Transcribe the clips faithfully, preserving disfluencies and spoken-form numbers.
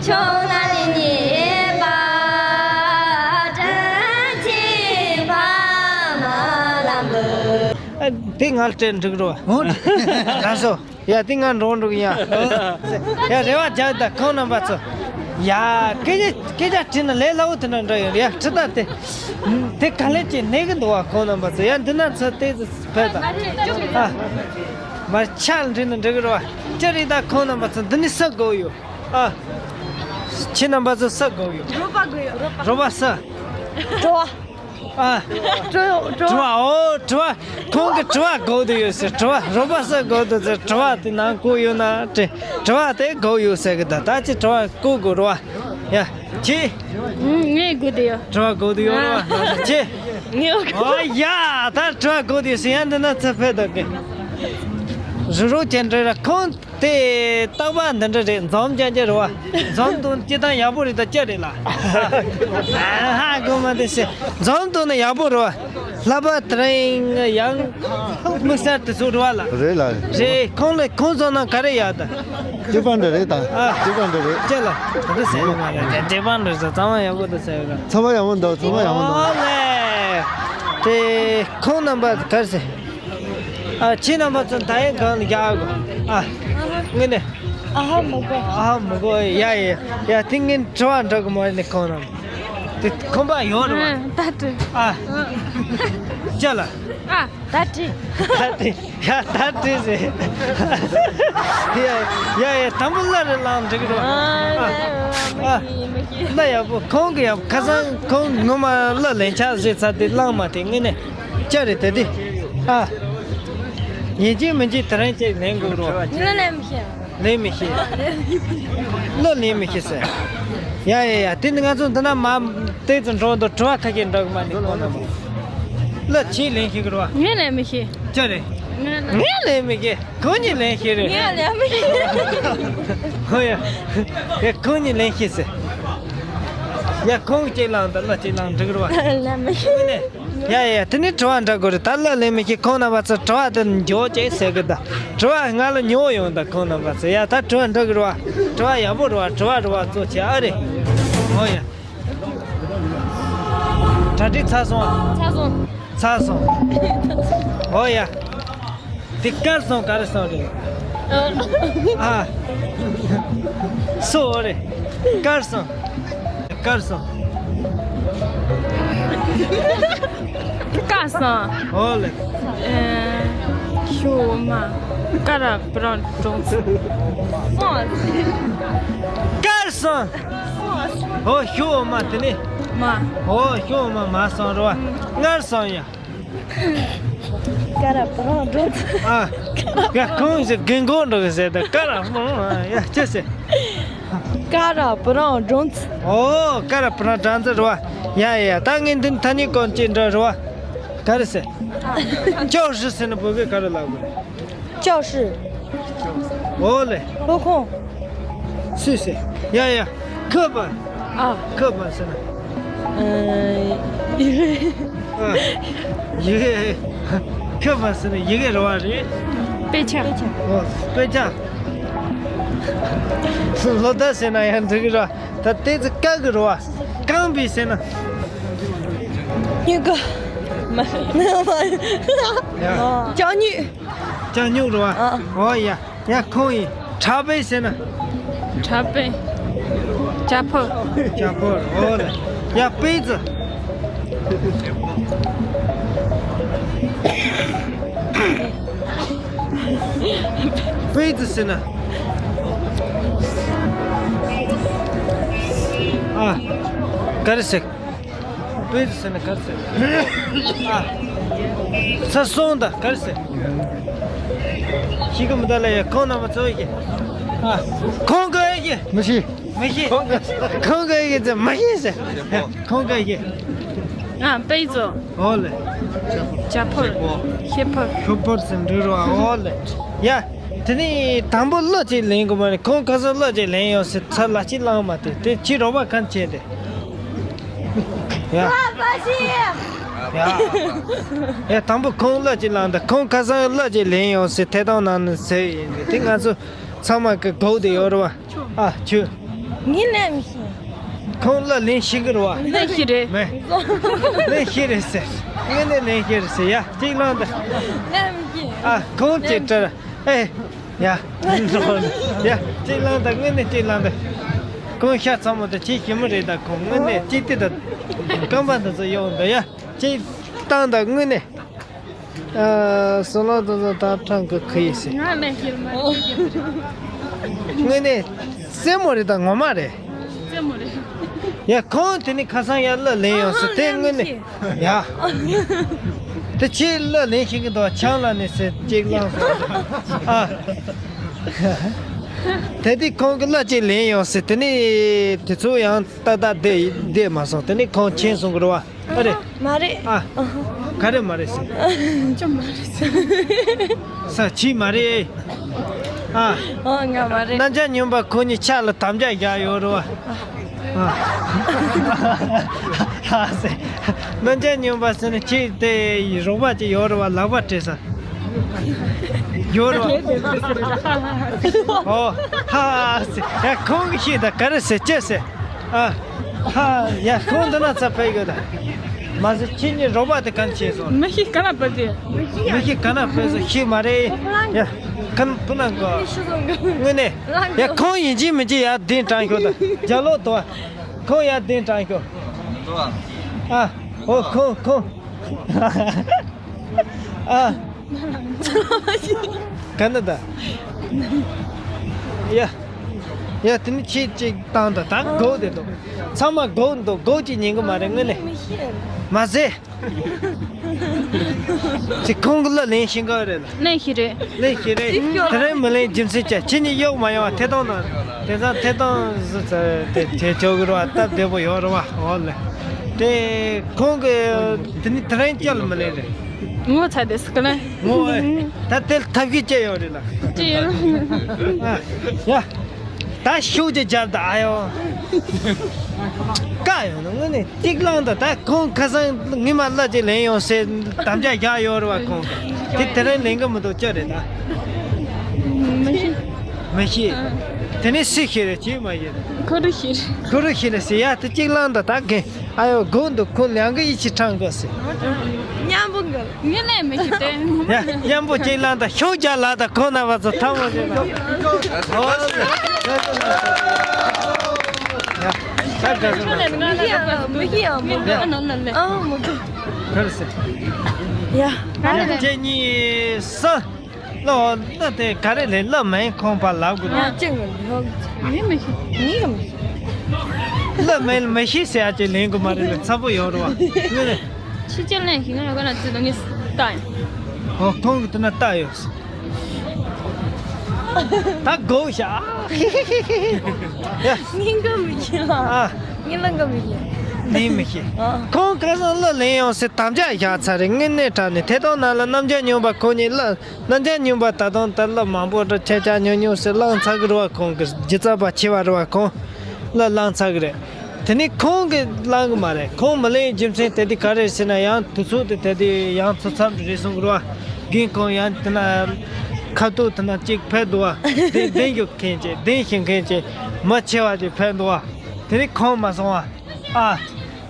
ཕྱོགས་ན་ནི་ཉེས་པ་དྲན་ཅིང་ཕ་མ་ལམ་བུ། ཨ། དེ་ང་ལ་སྤྲད་འགྲིག་རོ། འོ། ལགས་སོ། ཡ། དེ་ང་འགྲོ་འགྲོ་གི་ཡ། ཡ། རེ་བ་རྒྱག་ད་ཁོང་རྣམ་པ་ཚོ། ཡ། སྐད་ཆ་སྐད་ཆ་དྲིས་ན་ལས་སླ་བོ་དེ་འདྲ་འདྲ་ཡོད་ཡ། ཁྲི་ད་དེ། དེ་ག་ལེར་ཅིག་གནས་གི་འདུག་བ། ཁོང་རྣམ་པ་ཚོ། ཡ། འདི་ན་ཚོ་དེ་ཚོ་ཕེབས་དང་། ཨ། མར་ཆག་འགྲིག་ན་འགྲིག་གི་རེད་བ། ཅི་རེད་ད། ཁོང་རྣམ་པ་ཚོ། འདི་ནི་ས་དགོས་ཡོད། ཨ། ཁྱེད་རྣམ་པ་ཚོ་ས་དགོས་ཡོད། རོགས་པ་དགོས་ཡོད། རོགས་པ། རོགས་པ་ས། དྲི་བ། ཨ། དྲི་དྲི་བ། དྲི་བ། འོ། དྲི་བ། ཁོང་གི་དྲི་བ་དགོས་དུ་ཡོད་ཟེར། དྲི་བ། རོགས་པ་ས་དགོས་དུ་ཟེར། དྲི་བ་དེ་ནང་བཀོད་ཡོད་ན་དྲི། དྲི་བ་དེ་དགོས་ཡོད་ཟེར་གི། ད་ད་ཅི་དྲི་བ་བཀོད་དགོས་རེད་བ། ཡ། ཁྱེད། ངས་དགོས་དུ་ཡོད། དྲི་བ་དགོས་དུ་ཡོད་རེད་བ། ཁྱེད། ངས། ཨོ་ཡ། ད་དྲི་བ་དགོས་དུ་ཡོད་ཟེར། ཡ། འདི་ན་ཚ་ཕེབས་དང་གི། རུ་རུ་ཅན་འདྲ་ར། ཁོང་དེ་རྟག་པ་འདི་འདྲ་རེད། འཛོམས་ཅན་ཅན་རེད་བ། འཛོམས་དུས་སྤྱིར་བཏང་ཡག་པོ་རེད། ད་ཅི་རེད་ལ། ཧ་གོ་མ་དེ་ཤེས། འཛོམས་དུས་ནི་ཡག་པོ་རེད་བ། ལྷག་པར་དེ་རིང་ཡང་དམིགས་བསལ་དུ་ཚོགས་རེད་བ་ལ། རེད་ལ། རེད། ཁོང་ལ་ཁོང་ཚོ་ནང་ག་རེ་ཡག་ད། སྤྱི་པ་འདྲ་རེད་ད། ཨ། སྤྱི་པ་འདྲ་རེད། ཅི་ལ། ད་དེ་ཟེར་ཡོད་མ་རེད། སྤྱི་པ་འདྲ་ཟེར། ཚང་མ་ཡག་པོ་ད་ཟེར་ཡོད་ར། ཚང་མ་ཡག་པོ་འདུག་ཚང་མ་ཡག་པོ་འདུག་ཨོ་ལེ། དེ་ཁོང་རྣམ་པ་ག་རེ་ཟེར། ཨ། ཁྱེད་རྣམ་པ་ཚོ་ད་ཡིན་གང་ལ་རྒྱག་གོ། ཨ། ངས་ནས། ཨ་ཧ་མི་གོ། ཨ་ཧ་མི་གོ། ཡ་ཡ་ཡ། དེ་ངས་དྲི་བ་འདྲི་གི་མ་རེད་ནས། ཁོང་རྣམས་དེ་ཁོམ་པ་ཡོད་རེད་བ། ཨ། ད་དྲི། ཨ། ཅི་ལ། ཨ། ད་དྲི། ད་དྲི། ཡ། ད་དྲི་ཟེར། ཡ་ཡ་ཡ། དང་པོ་གླུ་རེ་བླངས་འགྲིག་རོགས། ཨ། ཨ། གླུ་ཡག་པོ། ཁོང་གི་ཡག་པོ། ཁ་སང་ཁོང་ངོ་མ་གླུ་ལེན་ཆ་ཟེར་ཚར་དེ་བླངས་མ་དེ་ངས་ནས། ཅི་རེད་དེ་དེ། ཨ། ཡིན་གཅིག་མིན་གཅིག་དེ་རིང་ཅིག་ལེན་དགོས་རོགས། ངས་ལེན་མི་ཤེས། ལེན་མི་ཤེས། གླུ་ལེན་མི་ཤེས་ཟེར། ཡ་ཡ་ཡ། དེ་ནི་ང་ཚོ་འདི་ན་མ་ཏོག་ཙམ་འགྲོ་འདུག་དྲི་བ་ཁ་ཤས་འདྲི་གི་མ་ནི་ཁོང་རྣམས། གླུ་ཅིག་ལེན་ཤེས་ཀྱི་རེད་བ། ངས་ལེན་མི་ཤེས། ཅི་རེད། ངས་ལེན་མི་ཤེས། ཁོང་གཉིས་ལེན་ཤེས་རེད། ངས་ལེན་མི་ཤེས། ཧོ་ཡ། ཡ། ཁོང་གཉིས་ལེན་ཤེས་ཟེར། ཡ། ཁོང་གཅིག་བླངས་དང་གླུ་གཅིག་བླངས་འགྲིག་གི་རེད་བ། ལེན་མི་ཤེས། ཡ་ཡ། དེ་ནི་དྲི་བ་འདྲི་དགོས་རེད། ད་གླུ་ལེན་མི་ཤེས། ཁོང་རྣམ་པ་ཚོ་དྲི་བ་དེ་འཇོག་ཅེས་ཟེར་གི། ད་དྲི་བ་ང་ལ་ཉོ་ཡོང་། ད་ཁོང་རྣམ་པ་ཚོ། ཡ། ད་དྲི་བ་འདྲི་གི་རེད་བ། དྲི་བ་ཡག་པོ་རེད་བ། དྲི་བ་རེད་བ། གཙོ་ཆེ་ཨ་རེད། ཨོ་ཡ། གྲ་སྒྲིག་ཚར་སོང་ཨ། ཚར་སོང་། ཚར་སོང་། ཨོ་ཡ། དེ་དཀར་སོང་། ག་རེ་སོང་རེད། ཨ། སོ་རེད། དཀར་སོང་། དཀར་སོང་། དཀར་སོང་། ཨོ་ལེ། ཨེ། ཤོ་མ། ཀ་ར་པྲ་གྲོང་ཚོ། དཀར་སོང་། ཨོ། ཤོ་མ་དེ་ནི། མ། ཨོ། ཤོ་མ་མ་སོང་རོ། མངར་སོང་ཡ། ཀ་ར་པྲ་གྲོང་ཚོ། ཨ། ཡ། ཁོང་ཞིག་རྒན་གོག་འགྲོ་གི་ཟེར། ད་ཀ་ར་མ། ཡ། ཅི་ཟེར། ཀ་ར་པྲ་གྲོང་ཚོ། ཨོ། ཀ་ར་པྲ་གྲོང་ཚོ་རོ། ཡ་ཡ་ཡ། ད་ངས་འདི་ཐ་སྙད་སྐོར་ཅིག་འདྲི་རོ། ག་རེ་ཟེར། 教室 ཟེར་ན་བོད་སྐད་ག་རེ་ལབ་དགོས། 教室། ཨོ་ལེ། 抽空། སུས་ཟེར། ཡ་ཡ། 课本། ཨ། 课本 ཟེར་ན། ཨ། ཡི་གེ། 课本 ཟེར་ན་ཡི་གེ་རེད་བ། རེད། 背景། ཨོ། 背景། ལོ་ཟླ་ཟེར་ན་ཡང་འགྲིག་གི་རེད་བ། ད་དེ་ཚོ་བཀག་གི་རེད་བ། 钢笔 ཟེར་ན། 那个། 没有没有。 ཡ། 脚镣། 脚镣 རེད་བ། ཨ། ཨོ་ཡ། ཡ། ཁོང་ཡིན། 茶杯 ཟེར་ན། 茶杯། 茶泡。 茶泡。ཨོ་ལེ། ཡ། 杯子། 杯子 ཟེར་ན། ཨ། ག་རེ་ཟེར། 杯子 ཟེར་ན་ག་རེ་ཟེར། ཨ། ས་སོང་ད་ག་རེ་ཟེར། ཤེས་ཀྱི་མི་འདུག་ལ། ཡ། ཁོང་རྣམ་པ་ཚོ་ཡི་གེ། ཨ། ཁོང་གི་ཡི་གེ། 没事。 མི་ཤེས། ཁོང་གི་ཡི་གེ་ཟེར། 没事 ཟེར། ཁོང་གི་ཡི་གེ། ཨ། 杯子། ཨོ་ལེ། 茶泡。血泡。 血泡 ཟེར་འགྲོ་རོ། ཨོ་ལེ། ཡ། དེ་ནི་དང་པོ་གླུ་ཅིག་ལེན་དགོས་མ་རེད། ཁོང་ཁ་སང་གླུ་ཅིག་ལེན་ཡོང་ཟེར། ཚར་ལ་ཅིག་བླངས་མ་དེ་དེ་ཅི་རོགས་པ་གང་བྱས་ཏེ། ཡ། ཡ། ཡ། དང་པོ་ཁོང་གླུ་ཅིག་བླངས། ད་ཁོང་ཁ་སང་གླུ་ཅིག་ལེན་ཡོང་ཟེར་ཐད་གཏོང་ནང་ནས་ཟེར་ཡིན། དེ་ང་ཚོ་ཚང་མ་གི་གོ་བདེ་ཡོད་རེད་བ། ཨ། ཁྱོད། ངས་ལན་མི་ཤེས། ཁོང་གླུ་ལེན་ཤེས་ཀྱི་རེད་བ། ལེན་ཤེས་རེད། མེད། ལེན་ཤེས་རེད་ཟེར། དངོས་གནས་ལེན་ཤེས་རེད་ཟེར་ཡ། གཅིག་བླངས་དང་། ལན་མི་ཤེས། ཨ། ཁོང་ཅིག་སྤྲར། ཨེ། ཡ། ཡ། གཅིག་བླངས་དང་། དངོས་གནས་གཅིག་བླངས་དང་། ཁོང་ཤ་ཚ་མོ་དང་ཁྱེད་ཞི་མོ་རེད། ད་ཁོང་དངོས་གནས་ཅིག་དེ་དང་། རྐང་པ་འདི་ཚོ་གཡོག་འདུག་ཡ། གཅིག་བཏང་དང་དངོས་གནས། ཨ། སོ་ལོ་དོ་ཚོ་ད་ཕྲང་གི་ཁུ་ཡིས། ང་ལས་ཤེས་མ་ཤེས། དངོས་གནས་སེན་མོ་རེད། ད་ངོ་མ་རེད། སེན་མོ་རེད། ཡ། ཁོང་དེ་ནི་ཁ་སང་ཡར་གླུ་ལེན་ཡོང་ཟེར། དེ་དངོས་གནས། ཡ། དེ་ཁྱེད་གླུ་ལེན་ཤེས་ཀྱི་འདུག་ཆང་ལ་ནི་ཟེར་གཅིག་བླངས་སོང་། ཨ། དེ་དུས་ཁོང་གིས་གླུ་གཅིག་ལེན་ཡོང་ཟེར། དེ་ནི་དེ་ཚོ་ཡང་ཏག་ཏག་བསྡད་བསྡད་མ་སོང་། དེ་ནི་ཁོང་ཕྱིན་སོང་གི་རེད་བ། ཨ་རེད། མ་རེད། ཨ། ག་རེ་མ་རེད་ཟེར། ཅུང་མ་རེད་ཟེར། ས་ཕྱིས་མ་རེད། ཨ། ཨོ། ང་མ་རེད། རྣམ་རྒྱལ་སྨྱོན་པ་ཁོ་གཉིས་ཆ་ལ་དམ་བཅའ་བཞག་ཡོད་རེད་བ། ཨ། ཨ་ཟེར། རྣམ་རྒྱལ་སྨྱོན་པ་ཟེར་ནས་ཁྱེད་དེ་རོགས་པ་ཅིག་ཡོད་རེད་བ། ལག་པ་སྤྲད་ས། ཡོད་རེད་བ། ཨོ། ཧ་ཧ་ཟེར། ཡ། ཁོང་གིས་ཤེས་ད། ག་རེ་ཟེར། ཅི་ཟེར། ཨ། ཧ། ཡ། ཁོང་འདི་ན་ཚ་ཕེབས་ཡོད་ད། མ་ཟད་ཁྱེད་གཉིས་རོགས་པ་དེ་ག་ནས་བྱས་སོང་། མི་ཤེས། ག་ན་ཕེབས་ཏེ། མི་ཤེས། ག་ན་ཕེབས་སོང་། ཤེས་མ་རེད། ཡ། ཁ་ན་ཕུ་ན་གོ། དངོས་གནས། ཡ། ཁོང་ཡིན་གཅིག་མིན་གཅིག་ཡར་གདན་དྲངས་ཤོག་ད། རྒྱ་ལོ་དོ། ཁོང་ཡར་གདན་དྲངས་ཤོག་ཨ། ཨོ། ཁོང་ཁོང་། ཨ། ག་ན་ད། ཡ། ཡ། དེ་ནི་ཁྱེད་གཅིག་བཏང་དང་། ད་སྒོ་དེ་འདུག་ཚང་མ་སྒོ་འདུག་སྒོ་གཅིག་ཉན་གི་མ་རེད། དངོས་གནས། མ་ཟད། ཅིག་ཁོང་གི་གླུ་ལེན་ཤེས་གི་རེད་ལ། ལེན་ཤེས་རེད། ལེན་ཤེས་རེད། དེ་རིང་མི་ལེན་རྒྱུ་མཚན་ཅི། ཁྱེད་གཉིས་གཡོག་མ་ཡོང་བ། ཐད་གཏོང་ནང་། དེང་སང་ཐད་གཏོང་ཟེར་ཚར་དེ་བྱེད་ཆོག་གི་རེད་བ། སྟབས་བདེ་པོ་ཡོད་རེད་བ། འོ་ལེ། དེ་ཁོང་གི་དེ་ནི་དེ་རིང་སྐྱེལ་མི་ལེན་རེད། ངོ་ཚ་དེ་སུ་ག་ལེ། ངོ་ཨེ། ད་དེ་ཐབས་ཤེས་སྐྱེ་ཡོད་རེད་ལ། ཅི་ཡོད། ཨ། ཡ། ད་ཤུགས་ཀྱིས་རྒྱབ་ད། ཨ་ཡོ། བཀག་ཡོང་ན་དངོས་གནས་གཅིག་བླངས་ད། ད་ཁོང་ཁ་སང་ངས་མ་གླུ་ཅིག་ལེན་ཡོང་ཟེར་དམ་བཅའ་བཞག་ཡོད་རེད་བ། ཁོང་དེ་དེ་རིང་ལེན་གི་མི་འདུག་ཅི་རེད་ད། མི་ཤེས། མི་ཤེས། དེ་ནས་སུས་ཤེས་རེད། ཅིས་མ་ཤེས། ཁོ་རུ་ཤེས་རེད། ཁོ་རུ་ཤེས་རེད་ཟེར་ཡ། དེ་གཅིག་བླངས་ད། ད་གིན། ཨ་ཡོ། སྒོ་འདུག་ཁོ་ལང་གི་ཡིད་ཆེས་ཁྲང་དགོས་ཟེར། མཉམ་པོ་འགལ། ངས་ལན་མི་ཤེས་ཏེ། ཡ། མཉམ་པོ་གཅིག་བླངས་ད། ཤོག་རྒྱག་ལ་ད། ཁོ་ན་བ་ཚོ་ཐང་མོ་ཅིག་ལ། ཨོ། ཡ། ད་དགའ་སོང་། མི་ཤེས་ཨ། མི་ཤེས་ཨ། མོ་ཨ་ནོ་ནོ་ལེ། ཨ་མོ་ཀི། ག་རེ་ཟེར། ཡ། ཡ། གཅིག་གཉིས་གསུམ། གླུ་གླུ་དེ་ག་རེ་ལེན། གླུ་མིན་ཁོང་པ་ལབ་དགོས་ན། ཡ། ཅི་ངོ་ལོག་ངས་མི་ཤེས། ངས་མི་ཤེས། གླུ་མིན་མི་ཤེས་ཟེར་ཡ་ཅིག་ལེན་དགོས་མ་རེད་ལ། ཚ་པོ་ཡོད་རེད་བ། དངོས་གནས། ཕྱི་རྒྱལ་ལེན་ཞིག་ང་ཡོད་ག་ན་ཙི་ད་ངས་ལྟ་ཡིན། ཨོ། ཁོང་གི་དེ་ན་ལྟ་ཡོད། ད་དགོས་ཤག་ཡ། ངས་འགའ་མི་ཤེས་ལ། ཨ། ངས་གླུ་འགའ་མི་ཤེས། ལེན་མི་ཤེས། ཨ། ཁོང་ཁ་སང་གླུ་ལེན་ཡོང་ཟེར་དམ་བཅའ་བཞག་ཚར་རེད། དངོས་གནས་དྲང་གནས། ཐད་གཏོང་ནང་ལ་རྣམ་རྒྱལ་སྨྱོན་པ་ཁོ་གཉིས་གླུ། རྣམ་རྒྱལ་སྨྱོན་པ་ད་དུང་ད་གླུ་མང་པོ་འདྲ་ཆ་ཆ་ཉུང་ཉུང་ཟེར་བླངས་ཚར་གི་རེད་བ། ཁོང་གི་སྒྱུ་རྩལ་པ་ཆེ་བ་རེད་བ། ཁོང་གླུ་བླངས་ཚར་གི་རེད། དེ་ནས་ཁོང་གིས་བླངས་གི་མ་རེད། ཁོང་མི་ལེན་རྒྱུ་མཚན་དེ་དུས་ག་རེ་ཟེར་ན། ཡང་དུས་ཚོད་དེ་དེ་དུས་ཡང་ཚོ་མཚམས་རེད་སོང་གི་རེད་བ། རྒན་ཁོང་ཡང་དེ་ན་ཁ་ཐུག་དེ་ན་གཅིག་ཕེབས་འདུག་བ། དེ་གདན་ཞུ་མཁན་ཅིག་གདན་ཞུ་མཁན་ཅིག་མི་ཆེ་བ་ཅིག་ཕེབས་འདུག་བ། དེ་ནས་ཁོང་མ་སོང་བ། ཨ།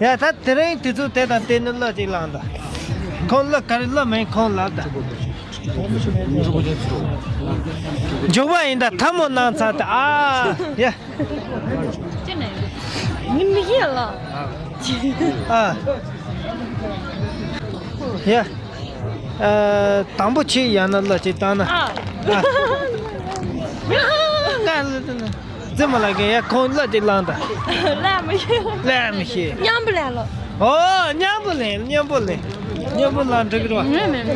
ཡ། ད་དེ་རིང་དུས་ཚོད་དེ་དང་དེ་ནི་གླུ་ཅིག་བླངས་ད། ཁོང་གླུ་ག་རེ་གླུ་མིན་ཁོང་ལབ་ད། མགྱོགས་པ་ཡིན་ད། ཐལ་མོ་གནང་ཚར་ད། ཨ། ཡ། ངས་མི་ཤེས་ལ། ཨ། ཡ། ཨ། དང་པོ་ཆེ་ཡང་ན་གླུ་ཅིག་བཏང་ན། ཨ། ཨ། རྩེད་མོ་ལ་གན་ཡ། ཁོང་གླུ་དེ་བླངས་དང་། ལ་མི་ཤེས། ལ་མི་ཤེས། མཉམ་པོ་ལེན་ལོ། ཨོ། མཉམ་པོ་ལེན། མཉམ་པོ་ལེན། མཉམ་པོ་ལ་འགྲིག་རོ། ངས་མེད།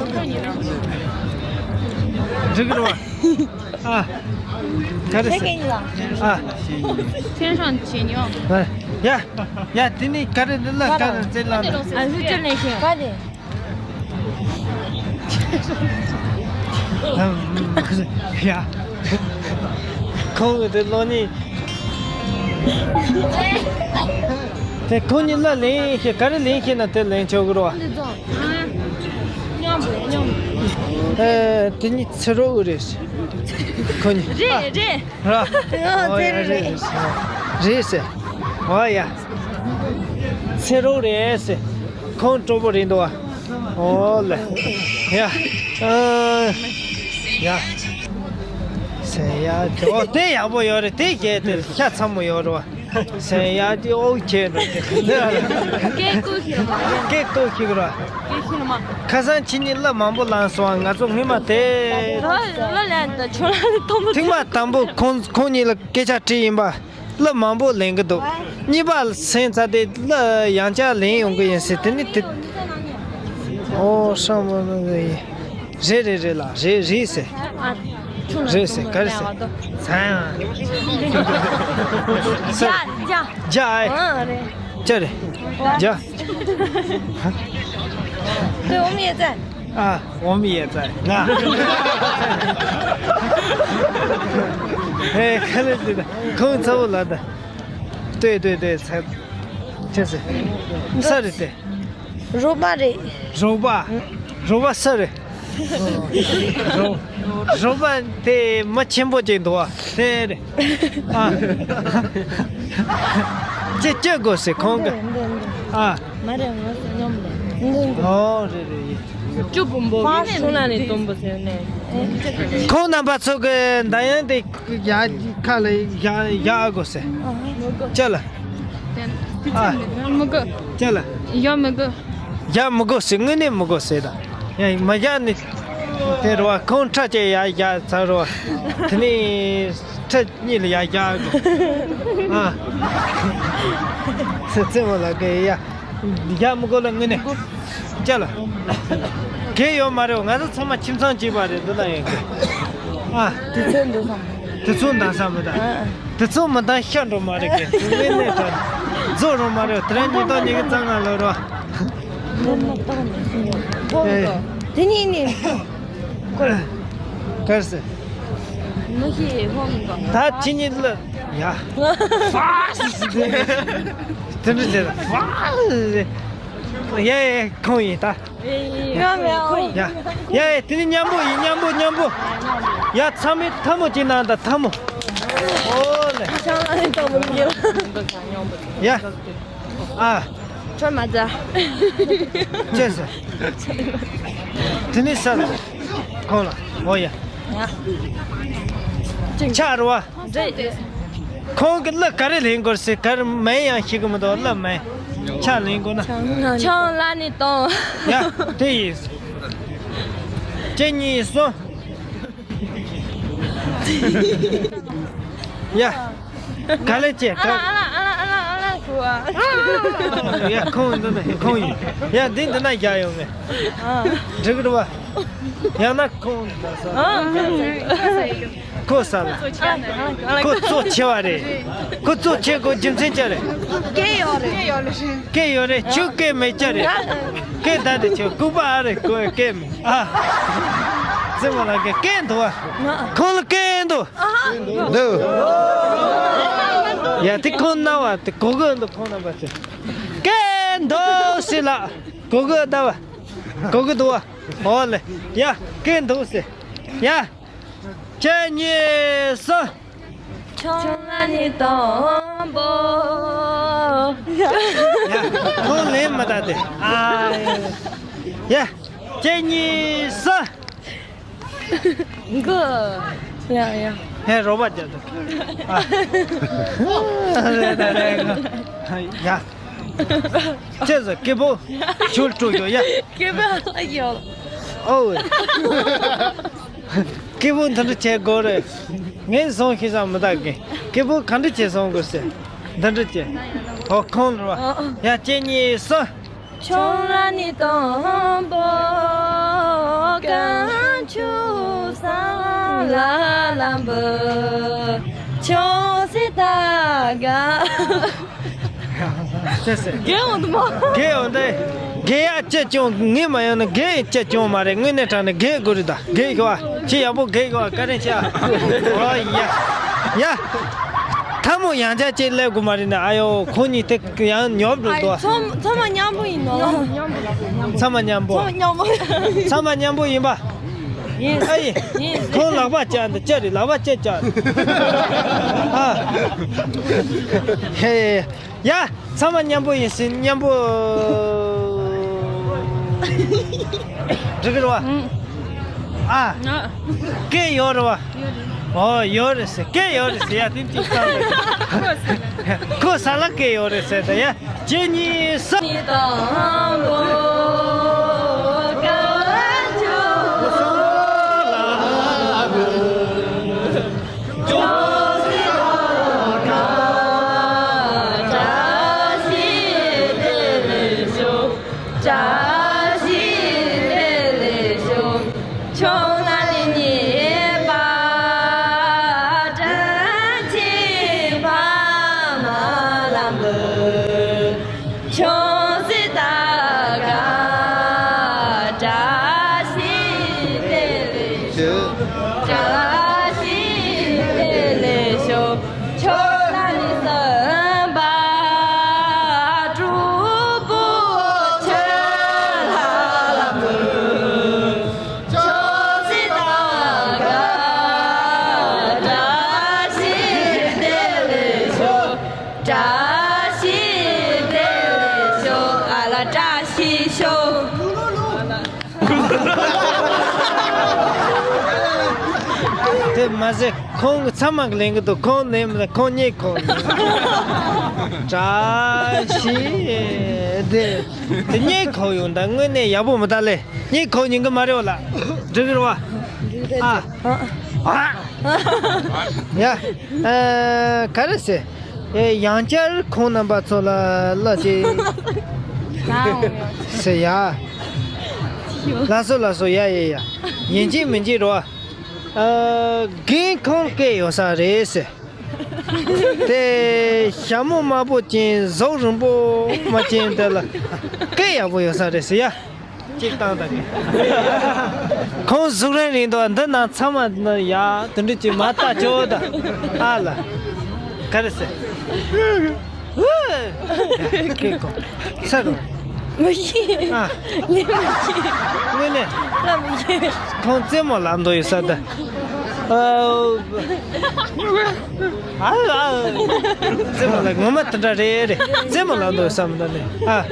འགྲིག་རོ། ཨ། ག་རེ་ཟེར། ཨ། ཐེན་ཧྲང་བྱེད་མྱོང་། ཨ། ཡ། ཡ། དེ་ནི་ག་རེ་ལ་ག་རེ་རྩེད་ལ། ཨ། ཧུ་ཅོ་ལེན་ཤེས། ག་རེ། ཡ། ཁོང་གི་དེ་ལོ་ནི། དེ་ཁོང་གཉིས་ལ་ལེན་ཤེས། ག་རེ་ལེན་ཤེས་ན་དེ་ལེན་ཆོག་གི་རོ། ཨ། དེ་གཉིས་ཚེ་རོགས་རེད། ཁོང་གཉིས། རེད་རེད། ར། ཨོ་ཡ། རེད་རེད། རེད་ཟེར། ཨོ་ཡ། ཚེ་རོགས་རེད་ཟེར། ཁོང་གྲོགས་པོ་རེད་འདུག་བ། ཨོ་ལེ། ཡ། ཨ། ཡ། ཟེར་ཡ། ཨོ་དེ་ཡག་པོ་ཡོད་རེད། དེ་རྒྱལ་དེ་ཤ་ཚ་མོ་ཡོད་རེད་བ། ཟེར་ཡ་དེ་ཨོ་ཁྱེད་རེད་དེ། སྐད་ཀོ་ཁྱེད་མ་རེད། སྐད་ཏོ་ཁྱེད་ར། སྐད་ཁྱེད་མ། ཁ་སང་ཁྱེད་གཉིས་གླུ་མང་པོ་བླངས་སོང་། ང་ཚོ་སྔོན་མ་དེ། ལ་ལ་ལ་ད་ཁྱོད་ལ་ཐོང་པོ། ཐེངས་མ་དང་པོ་ཁོང་ཁོང་གཉིས་ལ་སྐད་ཆ་དྲིས་ཡིན་པ། གླུ་མང་པོ་ལེན་གི་འདུག་གཉིས་པ་སེམས་ཚ་དེ་གླུ་ཡང་བསྐྱར་ལེན་ཡོང་གི་ཡིན་ཟེར། དེ་ནི་དེ། ཨོ་ཧྲ་མ་ན་གི་ཡིན། རེད་རེད་རེད་ལ། རེད་རེད་ཟེར། རེད་ཟེར། ག་རེ་ཟེར། ཚང་། རྒྱ་རྒྱ། རྒྱ་ཨེ། ཨ་རེད། ཅི་རེད། རྒྱ། ཨ། 我们也在。 ང་། ཨེ། ག་རེ་ཟེར། ད་ཁོང་ཚ་བོ་ལ་ད། ལྟོས་ལྟོས་ལྟོས། ཚ། ཅི་ཟེར། ས་རེད་དེ། རོགས་པ་རེད། རོགས་པ། རོགས་པ་ས་རེད། རོགས། རོགས་པ་དེ་མི་ཆེན་པོ་ཅིག་འདུག་བ། དེ་རེད། ཨ། ཅི་ཅི་དགོས་ཟེར་ཁོང་གི། ཨ། མ་རེད། ང་ཚོ་མཉམ་རེད། ཨོ་རེད་རེད། ཡིན། ཅུ་བུམ་པོ། ཕར་སོང་ན་ནི་སྟོན་པོ་ཟེར་ནས། ཁོང་རྣམ་པ་ཚོ་གི་འདར་ཡང་དེ་ཡ་ཁ་ལ་ཡ་ཡ་དགོས་ཟེར། ཅི་ལ། ཨ། མི་དགོས། ཅི་ལ། ཡ་མི་དགོས། ཡ་མི་དགོས་ཟེར། དངོས་གནས་མི་དགོས་ཟེར་ད། ཡ་མ་ཡ་ནི། དེ་རུ་བ་ཁོང་ཁྲ་ཅེ་ཡ་ཡ་ཚ་རུ་བ། དེ་ནི་ཁྲ་གཉིས་ལ་ཡ་ཡ་གི། ཨ། ཚེ་ཚེ་མོ་ལ་གི་ཡ། ཡ་མི་དགོས་ལ་དངོས་གནས། ཅི་ལ། གལ་ཡོད་མ་རེད། ང་ཚོ་ཚང་མ་ཁྱིམ་ཚང་གཅིག་པ་རེད། འདི་ལ་ཡོད་གི། ཨ། དེ་ཚོ་འདུག་སམ། དེ་ཚོ་འདང་ས་མི་ད། ཨ། དེ་ཚོ་མི་འདང་ཤ་འགྲོ་མ་རེད་གི། དངོས་གནས་ད། རྫོགས་རུང་མ་རེད། དེ་རིང་ཉིན་ཐོག་ཉི་ཤུ་རྩ་ལྔ་ལོ་རོ། ཨེ། དེ་གཉིས་ནི། ག་རེ་ཟེར། མི་ཤེས་ཧོ་མི་གོ། ད་ཁྱེད་གཉིས་ལ། ཡ། ཧྥ་སི་སི་དེ། དེ་འདྲ་བྱས་ན་ཧྥ་སི་སི། ཡ་ཡ་ཁོང་ཡིན་ད། ཡ་ཡ་ཡ་དེ་ནི་མཉམ་པོ་ཡིན། མཉམ་པོ་མཉམ་པོ། ཡ་ཚང་མས་ཐལ་མོ་གཅིག་གནང་དང་། ཐལ་མོ། ཨོ་ལེ། ཡ། ཨ། ཁྱོད་མ་ཛ། ཅེས་ཟེར། དེ་ནི་ས་ལ། ཁོང་ལ། ཨོ་ཡ། ཆ་རུ་བ། ཁོང་གི་གླུ་ག་རེ་ལེན་དགོས་ཟེར། ག་རེ་མིང་ཡང་ཤེས་གི་མི་འདུག་གླུ་མིང་། ཆ་ལེན་དགོས་ན། ཆང་ལ་ནི་གཏོང་། ཡ། དེ་ཡིན། གཅིག་གཉིས་གསུམ། ཡ། ག་ལེ་ཅེ། ག་ཨ་ལ་ཨ་ལ་ཨ་ལ་ཨ་ལ་ཁུ་ཨ། ཡ་ཁོང་འདི་ན་ཁོང་ཡིན། ཡ་འདི་འདི་ན་རྒྱག་ཡོང་ངས། འགྲིག་གི་རེད་བ། ཡང་ན་ཁོང་འདི་ན་ས། ཁོ་ས་ལ། ཁོ་གཙོ་ཆེ་བ་རེད། ཁོ་གཙོ་ཆེ་གོ་རྒྱུ་མཚན་ཅི་རེད། སྐད་ཡོད་རེད། སྐད་ཡོད་རེད། ཁྱོད་སྐད་མེད་ཅི་རེད། སྐད་ད་དེ་ཁྱོད་ལྐུགས་པ་ཨ་རེད། ཁོ་སྐད་མེད་ཨ། རྩེད་མོ་ལ་སྐད་སྐད་འདུག་བ། ཁོང་ལ་སྐད་འདུག་འདུག་ཡ་དེ་ཁོང་རྣ་བ་དེ་གོ་གི་འདུག་ཁོང་རྣམ་པ་ཚོས་སྐད་འདུག་ཟེར་ལ། གོ་གི་ད་བ། གོ་གི་འདུག་བ། ཨོ་ལེ། ཡ་སྐད་འདུག་ཟེར། ཡ། གཅིག་གཉིས་གསུམ། ཆང་ལ་ནི་དང་པོ། ཡ། ཁོང་ལེན་མ་ད་དེ། ཨ། ཡ། གཅིག་གཉིས་གསུམ། གུ། ཡ་ཡ། ཧེ་རོ་བ་རྒྱབ་དང་། ཨ། རེད་ད་རེད། ཡ། ཅེས་སྐད་པོ། ཆོལ་སྤྲོ་ཡོ་ཡ། སྐད་པོ་ཡོ། ཨོ། སྐད་པོ་འདི་འདྲ་བྱེད་དགོས་རེད། ངས་བཟང་ཤེས་ཙང་མི་ད་གི། སྐད་པོ་ག་འདྲ་བྱེད་བཟང་དགོས་ཟེར། འདི་འདྲ་བྱེད། ཨོ་ཁོང་རེད་བ། ཡ་གཅིག་གཉིས་གསུམ། ཆོང་ལ་ནི་དང་པོ་ཀན་ཆུ་ས་ལ་ལམ་བུ་ཆོང་སི་ད་ག་ཅེས་ཟེར། རྒན་འོང་དུ་མ། རྒན་འོང་དེ། རྒན་ཡ་ཅེ་ཅུང་ངས་མ་ཡོང་ན་རྒན་ཅེ་ཅུང་མ་རེད། དངོས་གནས་དྲང་ནས་རྒན་དགོས་རེད་ད། རྒན་ཤོག་ཨ། ཁྱེད་ཡག་པོ་རྒན་ཤོག་ཨ། བཀའ་དྲིན་ཆེ་ཨ། ཨོ་ཡ། ཡ། ཐལ་མོ་ཡང་བསྐྱར་ཅིག་སླེབས་དགོས་མ་རེད་ན། ཨ་ཡོ་ཁོ་གཉིས་དེ་ཡང་ཉོབ་འགྲོ་འདུག་ཨ། ཚང་ཚང་མ་མཉམ་པོ་ཡིན་ནོ། ཚང་མ་མཉམ་པོ། ཚང་མ་མཉམ་པོ། ཚང་མ་མཉམ་པོ་ཡིན་པ། ཡིན། ཨ་ཡིན། ཡིན། ཁོང་ལག་པ་བཅག་འདི་ཅི་རེད། ལག་པ་ཅི་བཅག་ཨ། ཧེ། ཡ། ཚང་མ་མཉམ་པོ་ཡིན་ཟིན་མཉམ་པོ། འགྲིག་གི་རེད་བ། ཨ། སྐད་ཡོད་རེད་བ། ཨོ་ཡོད་རེད་ཟེར། སྐད་ཡོད་རེད་ཟེར། ཡ་དེ་གཅིག་བཏང་། ཁོ་ས་ལ་སྐད་ཡོད་རེད་ཟེར། ད་ཡ། གཅིག་གཉིས་གསུམ། བཀྲ་ཤིས་བདེ་ལེགས་ཤོག་ཁྱོད་རྣམས་ནི་ཉེས་པ་དྲན་གྱིས་ཕ་མ་ལམ་བུ་ཁྱོད་སྲིད་ད་ག་བཀྲ་ཤིས་བདེ་ལེགས་ཤོག་བཀྲ་ཤིས་བདེ་ལེགས་ཤོག་ཁྱོད་ལ་ནི་སེམས་པ་སྤྲོ་པོ་ཁྱོད་ལ་ལམ་བུ་ཁྱོད་སྲིད་ད་ག་བཀྲ་ཤིས་བདེ་ལེགས་ཤོག་བཀྲ་ཤིས་བདེ་ལེགས་ཤོག་ཨ་ལ་བཀྲ་ཤིས་ཤོག་དེ་མ་ཟད་ཁོང་གི་ཚང་མ་གི་ལེན་གི་འདུག་ཁོང་ལེན་མི་ཁོང་རྙེད་ཁོ། བཀྲ་ཤིས་བདེ། དེ་རྙེད་ཁོ་ཡོང་ད་དངོས་གནས་ཡག་པོ་མི་ད་ལེ། རྙེད་ཁོ་ཡིན་གི་མ་རེད་བ་ལ། འགྲིག་གི་རེད་བ། ཨ། ཨ། ཡ། ཨ། ག་རེ་ཟེར། ཨེ། ཡང་བསྐྱར་ཁོང་རྣམ་པ་ཚོ་ལ་བླ་ཆེ་ཟེར་ཡ། ལགས་སོ་ལགས་སོ། ཡ་ཡ་ཡ། ཡིན་གཅིག་མིན་གཅིག་རོ། ཨ། རྒན་ཁོང་སྐད་ཡོད་ས་རེད་ཟེར། དེ་ཞྭ་མོ་དམར་པོ་ཅན་གཟུགས་རིང་པོ་མ་ཅན་དེ་ལ་སྐད་ཡག་པོ་ཡོད་ས་རེད་ཟེར་ཡ། གཅིག་བཏང་དང་། ཁོང་གཟུགས་རིང་རིང་འདུག་འདི་ནང་ཚང་མ་ནི་ཡ་དེ་འདྲ་ཅིག་མ་ལྟ་ཆོག་ད། ཨ་ལ། ག་རེ་ཟེར། ཧུ། ཁེ་ཁོ། ས་རུ། མི་ཤེས། ཨ། ངས་མི་ཤེས། དངོས་གནས། ང་མི་ཤེས། ཁོང་རྩེད་མོ་ལབ་འདོད་ཡོད་ས་ད། ཨ། ཨ། ཨ། རྩེད་མོ་ལ་ངོ་མ་དེ་འདྲ་རེད་རེད། རྩེད་མོ་ལབ་འདོད་ཡོད་ས་མི་འདུག་ནས། ཨ།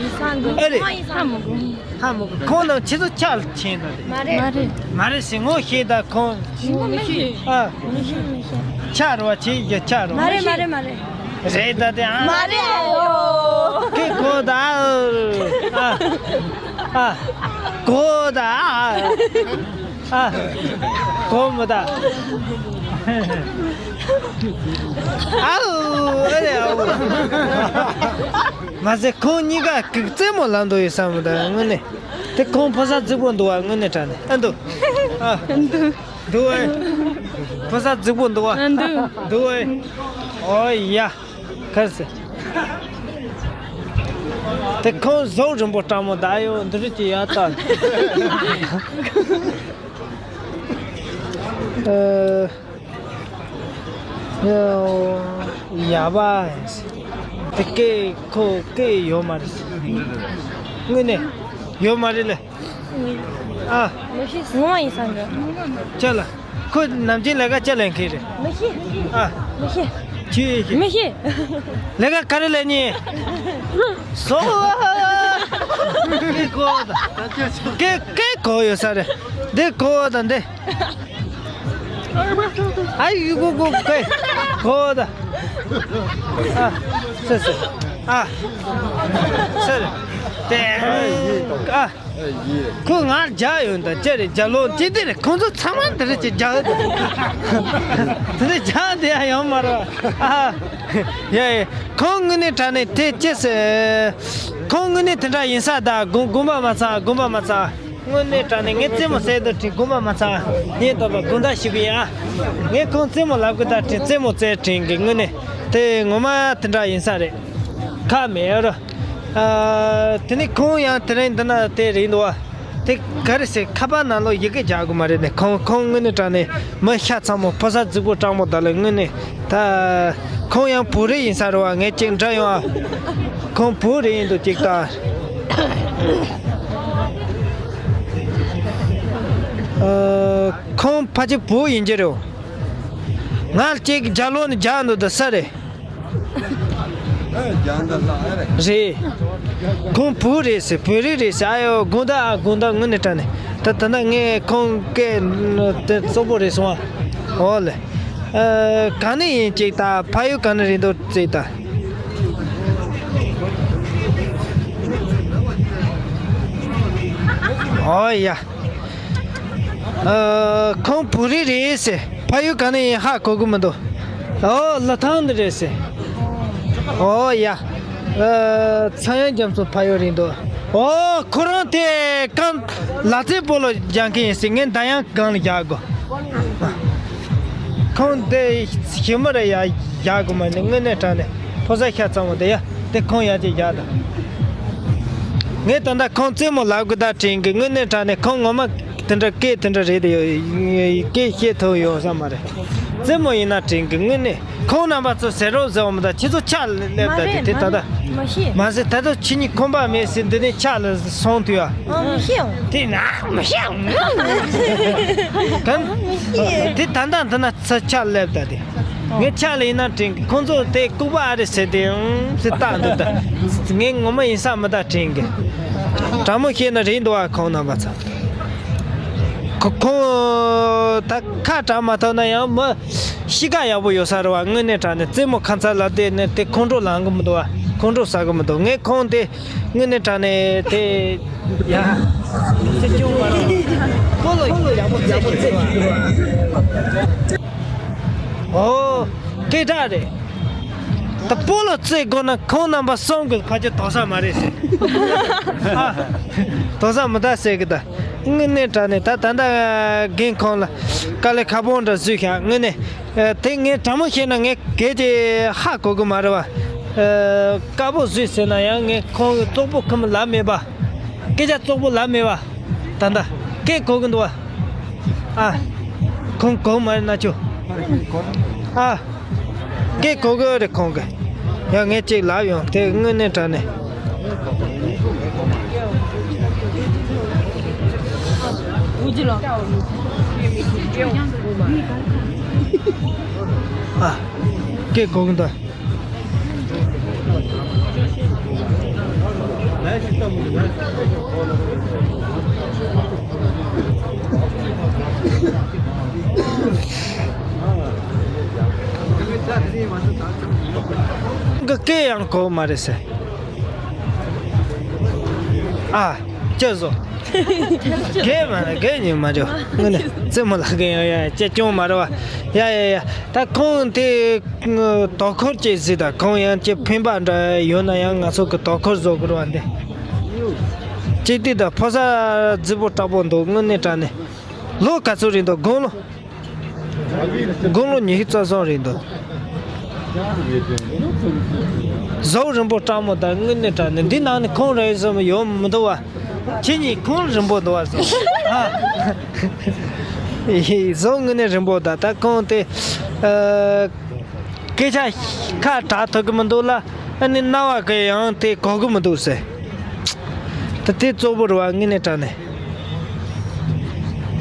ཡིན་ས་འདུག་ཨེ་རེད། ང་ཡིན་ས་མི་འདུག་ཧ་མི་གོ་ཁོང་རྣམས་ཁྱེད་ཚོ་ཆག་ཆེན་དང་དེ། མ་རེད། མ་རེད། མ་རེད་ཟེར་ངོ་ཤེས་ད་ཁོང་། ངོ་མི་ཤེས། ཨ། མི་ཤེས་མི་ཤེས། ཆག་རེད་བ་ཁྱེད་ཀྱི་ཆག་རེད་བ། མ་རེད་མ་རེད་མ་རེད། རེད་ད་དེ་ཨ། མ་རེད་ཨ་ཡོ། ཁྱེད་གོ་ད་ཨ། ཨ། གོ་ད་ཨ། ཨ། གོ་མི་ད། ཨའུ། ཨ་རེ་ཨའུ། མ་ཟད་ཁོང་གཉིས་ཀ་གིག་རྩེད་མོ་ལབ་འདོད་ཡོད་བསམ་ད་དངོས་གནས། དེ་ཁོང་ཕོ་གསར་རྫིག་པོ་འདུག་བ། དངོས་གནས་དྲང་གནས་ཨ་འདུག་ཨ། འདུག་འདུག་ཨེ། ཕོ་གསར་རྫིག་པོ་འདུག་བ། ཨ་འདུག་འདུག་ཨེ། ཨོ་ཡ། ག་རེ་ཟེར། དེ་ཁོང་གཟུགས་རིང་པོ་སྤྲང་མོ་ད་ཡོད་འདི་རིགས་ཀྱི་ཡ་ད། ཨ། ཡ་བ། དེ་སྐད་ཁོ་སྐད་ཡོད་མ་རེད། དངོས་གནས་ཡོད་མ་རེད་ལེ། ཨ། ངོ་མ་ཡིན་ས་འདྲ། ཅི་ལ། ཁོ་ནམ་རྒྱུན་ལས་ཀ་ཅི་ལས་མཁན་རེད། མི་ཤེས། ཨ། མི་ཤེས། ཅི་ཡིན་ཤེས། མི་ཤེས། ལས་ཀ་ག་རེ་ལས་ཉེ། སོ། སྐད་གོ་ད། སྐད་སྐད་གོ་ཡོད་ས་རེད། འདི་གོ་ད་འདི། ཨ་ཡུ་གུ་གུ་ཀེ། གོ་ད། ཨ། སེ་སེ། ཨ། སེ་རེ། ཏེ། ཨ། ཁོ་ང་རྒྱག་ཡོད་ད་ཅི་རེད་རྒྱག་ལོ་ཅི་དེ་རེད། ཁོང་ཚོ་ཚང་མ་འདི་རེད་ཅི་རྒྱག་ཡོད་ད། དེ་རེད་རྒྱག་དེ་ཡང་ཡོང་མ་རེད། ཨ། ཡ་ཡ། ཁོང་དངོས་གནས་དྲང་གནས་དེ་ཅི་ཟེར། ཁོང་དངོས་གནས་དེ་འདྲ་ཡིན་ས་ད་དགོངས་དགོངས་པ་མ་ཚང་དགོངས་པ་མ་ཚང་། དངོས་གནས་དྲང་གནས་ངས་རྩེད་མོ་རྩེ་འདོད་དྲན་དགོངས་པ་མ་ཚང་། ངས་ལྟ་བ་དགོངས་དག་ཞུ་གི་ཡིན་ཨ། ངས་ཁོང་རྩེད་མོ་ལབ་གི་ད་དྲན་རྩེད་མོ་རྩེ་དྲན་གི་དངོས་གནས་དེ་ངོ་མ་དེ་འདྲ་ཡིན་ས་རེད། ཁ་མེད་རོ། ཨ། དེ་ནས་ཁོང་ཡང་དེ་རིང་འདི་ན་དེ་རེད་འདུག་བ། དེ་ག་རེ་ཟེར་ཁ་པར་ནང་ལོགས་ཡི་གེ་རྒྱག་གི་མ་རེད་ནས་ཁོང་ཁོང་དངོས་གནས་དྲང་གནས་མི་ཤ་ཚ་མོ་ཕོ་གསར་རྫིག་པོ་སྤྲང་མོ་ད་ལ་དངོས་གནས། ད། ཁོང་ཡང་བོད་རིགས་ཡིན་ས་རེད་བ། ངས་ཅིག་འདྲི་ཡོང་ཨ། ཁོང་བོད་རིགས་ཡིན་འདུག་ཅིག་ད། ཨ། ཁོང་ཕལ་ཆེར་བུ་ཡིན་གྱི་རེད། ང་གཅིག་རྒྱ་ལོ་ནས་རྒྱག་འདུག་ད་ས་རེད། རེད། ཁོང་བུ་རེད་ཟེར། བོད་རིགས་རེད་ཟེར། ཨ་ཡོ། དགོངས་དག་ཨ། དགོངས་དག་དངོས་གནས་དྲང་གནས། ད་ད་ལྟ་ངས་ཁོང་སྐད་དེ་གཙོ་བོ་རེད་སོང་ཨ། འོ་ལེ། ཨ། ག་ནས་ཡིན་ཅིག་ད་ཕ་ཡུལ་ག་ནས་རེད་འདུག་ཅིག་ད། འོ་ཡ། ཨ། ཁོང་བོད་རིགས་རེད་ཟེར། ཕ་ཡུལ་ག་ནས་ཡིན་ཧ་གོ་གི་མི་འདུག་ཨོ། ལི་ཐང་འདི་རེད་ཟེར། ཨོ་ཡ། ཨ། ཚངས་དབྱངས་རྒྱ་མཚོ་ཕ་ཡུལ་རེད་འདུག་ཨོ། ཁོ་རང་དེ་གང་ལ་རྩེ་སྤོ་ལོ་རྒྱག་མཁན་ཡིན་ཟེར། ངས་འདམ་གཡང་སྒང་ལ་རྒྱག་དགོས། ཁོང་དེ་ཞི་མོ་རེད་ཡ། རྒྱག་དགོས་མ་ནི་དངོས་གནས་དྲང་གནས་ཕོ་གསར་ཤ་ཚ་མོ་དེ་ཡ། དེ་ཁོང་ཡ་གཅིག་རྒྱག་དང་། ངས་ད་ལྟ་ཁོང་རྩེད་མོ་ལབ་དགོས་ད་དྲན་གི། དངོས་གནས་དྲང་གནས་ཁོང་ངོ་མ་དེ་འདྲ་སྐད་དེ་འདྲ་རེད་དེ། སྐད་བཤད་ཐུབ་ཡོད་ས་མ་རེད། རྩེད་མོ་ཡིན་ན་དྲན་གི། དངོས་གནས་ཁོང་རྣམ་པ་ཚོ་ཟེར་རོགས་ཟེར་བ་མི་ད། ཁྱེད་ཚོ་ཕྱག་སླེབས་ད་དེ། མ་རེད། དེ་ད་ལྟ་མ་རེད། མ་ཟེར། ད་ལྟ་ཁྱེད་གཉིས་ཁོམ་པ་མེད་ཟེར་འདི་ནས་ཕྱག་ལ་སོང་དུས་ཡ། ཨ། མི་ཤེས། དེ་ན་མི་ཤེས། གང་། དེ་ད་ལྟ་འདི་ན་ཚ་ཕྱག་སླེབས་ད་དེ། ངས་ཕྱག་ལ་ཡིན་ན་དྲན་གི། ཁོང་ཚོ་དེ་ལྐུགས་པ་ཨ་རེད་ཟེར་དེ་ཨང་ཟེར་བཏགས་འདུག་ད། ངས་ངོ་མ་ཡིན་ས་མི་ད་དྲན་གི། དྲང་མོ་བཤད་ན་རེད་འདུག་ཨ། ཁོང་རྣམ་པ་ཚོ། ཁོ་ཁོང་ད་ཁ་གྲག་མ་ཐུབ་ན་ཡང་མི་གཤིས་ཀ་ཡག་པོ་ཡོད་ས་རེད་བ། དངོས་གནས་དྲང་གནས་རྩེད་མོ་ཁ་མཚར་ལབ་དེ་ནས་དེ་ཁོང་ཁྲོ་ལངས་གི་མི་འདུག་བ། ཁོང་ཁྲོ་ཟ་གི་མི་འདུག་ངས་ཁོང་དེ་དངོས་གནས་དྲང་གནས་དེ་ཡ། ཅི་སྐྱོན་མ་རེད། སྤོ་ལོ་ཡག་པོ་རྩེད་ཀྱི་རེད་བ། ཨོ། སྐད་གྲགས་རེད། ད་སྤོ་ལོ་རྩེད་དགོས་ན་ཁོང་རྣམ་པ་གསུམ་གྱི་ཕ་ཆེ་དོག་ས་མ་རེད་ཟེར། ཨ། དོག་ས་མི་ད་ཟེར་གི་ད། དངོས་གནས་དྲང་གནས་ད་ད་ལྟ་རྒན་ཁོང་ལ་དཀའ་ལས་ཁག་པོ་འདྲ་བཟོས་ཤག་དངོས་གནས། ཨ། དེ་ངས་དྲང་མོ་བཤད་ན་ངས་གལ་ཏེ་ཧ་གོ་གི་མ་རེད་བ། ཨ། དཀའ་པོ་བཟོས་ཟེར་ན་ཡང་ངས་ཁོང་གི་བཙོག་པོ་ཁོམ་ལབ་མེད་པ། སྐད་ཆ་བཙོག་པོ་ལབ་མེད་པ། ད་ལྟ་སྐད་གོ་གི་འདུག་བ། ཨ། ཁོང་གོ་མ་རེད་ན་ཆོ། ཨ། སྐད་གོ་གི་རེད་ཁོང་གི། ཡང་ངས་ཅིག་ལབ་ཡོང་དེ་དངོས་གནས་དྲང་གནས། ཨ། སྐད་གོ་གི་འདུག་གི་སྐད་ཡང་གོ་མ་རེད་ཟེར། ཨ། ཅི་བཟོ། རྒན་མ་རེད། རྒན་ཉིད་མ་རེད། དངོས་གནས་རྩེད་མོ་ལ་རྒན་ཡང་ཡ་ཅི་སྐྱོན་མ་རེད་བ། ཡ་ཡ་ཡ། ད་ཁོང་དེ་དོ་ཁུར་ཅིག་གཟིགས་དང་། ཁོང་ཡང་ཅི་ཕན་པ་འདྲ་ཡོད་ན་ཡང་ང་ཚོ་གི་དོ་ཁུར་བཟོ་དགོས་རེད་བ་འདི། གཅིག་དེ་ད་ཕོ་གསར་རྫིག་པོ་དྲག་པོ་འདུག་དངོས་གནས་དྲང་གནས། ལོ་ག་ཚོད་རེད་འདུག་དགུང་ལོ། དགུང་ལོ་ཉི་ཤུ་རྩ་གསུམ་རེད་འདུག་གཟུགས་རིང་པོ་སྤྲང་མོ་དང་དངོས་གནས་དྲང་གནས་འདི་ནང་ནས་ཁོང་རེད་བསམ་ཡོང་མི་འདུག་བ། ཁྱེད་གཉིས་ཁོང་རིང་པོ་འདུག་བ་བསམ། ཨ། གཟུགས་དངོས་གནས་རིང་པོ་དང་ད་ཁོང་དེ། ཨ། སྐད་ཆ་ཁ་གྲག་ཐུབ་ཀྱི་མི་འདུག་ལ། ཨ་ནི་རྣ་བ་གི་ཡང་དེ་གོ་གི་མི་འདུག་ཟེར། ད་དེ་གཙོ་བོ་རེད་བ་དངོས་གནས་དྲང་གནས།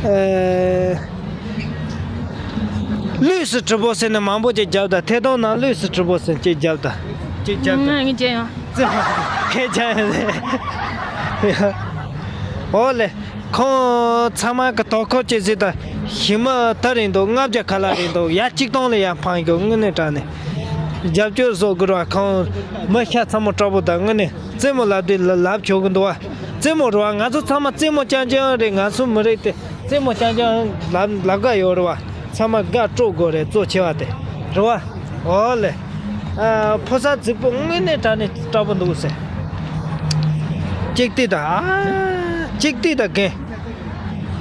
ཨ། ལུས་སུ་གྲིབ་པོ་ཟེར་ནས་མང་པོ་ཅིག་རྒྱབ་དང་། ཐད་གཏོང་ནང་ལུས་སུ་གྲིབ་པོ་ཟེར་ཅིག་རྒྱབ་དང་། ཅིག་རྒྱབ་དང་། ང་ངས་བྱས་ཡོང་། ཁྱེད་ཅག་ཡོད་ལེ། འོ་ལེ། ཁོང་ཚང་མ་གི་དོ་ཁུར་ཅིག་གཟིགས་དང་། ཞི་མི་ད་རེད་འདུག་ལྔ་བརྒྱ་ཁ་ལག་རེད་འདུག་ཡ་གཅིག་སྟོང་ལ་ཡ་འཕངས་ཡོད། དངོས་གནས་དྲང་གནས་རྒྱབ་སྐྱོར་བཟོ་དགོས་ར། ཁོང་མི་ཤ་ཚ་མོ་དྲག་པོ་དང་། དངོས་གནས་རྩེད་མོ་ལབ་དུས་ལ་ལབ་ཆོག་གི་འདུག་བ། རྩེད་མོ་རེད་བ། ང་ཚོ་ཚང་མ་རྩེད་མོ་རྐྱང་རྐྱང་རེད། ང་ཚོ་མི་རིགས་དེ་རྩེད་མོ་རྐྱང་རྐྱང་ལབ་ལབ་ག་ཡོད་རེད་བ། ཚང་མ་དགའ་སྤྲོ་དགོས་རེད། གཙོ་ཆེ་བ་དེ་རེད་བ། འོ་ལེ། ཨ། ཕོ་གསར་རྫིག་པོ་དངོས་གནས་དྲང་གནས་དྲག་པོ་འདུག་ཟེར། གཅིག་ལྟོས་དང་། ཨ། གཅིག་ལྟོས་དང་རྒན།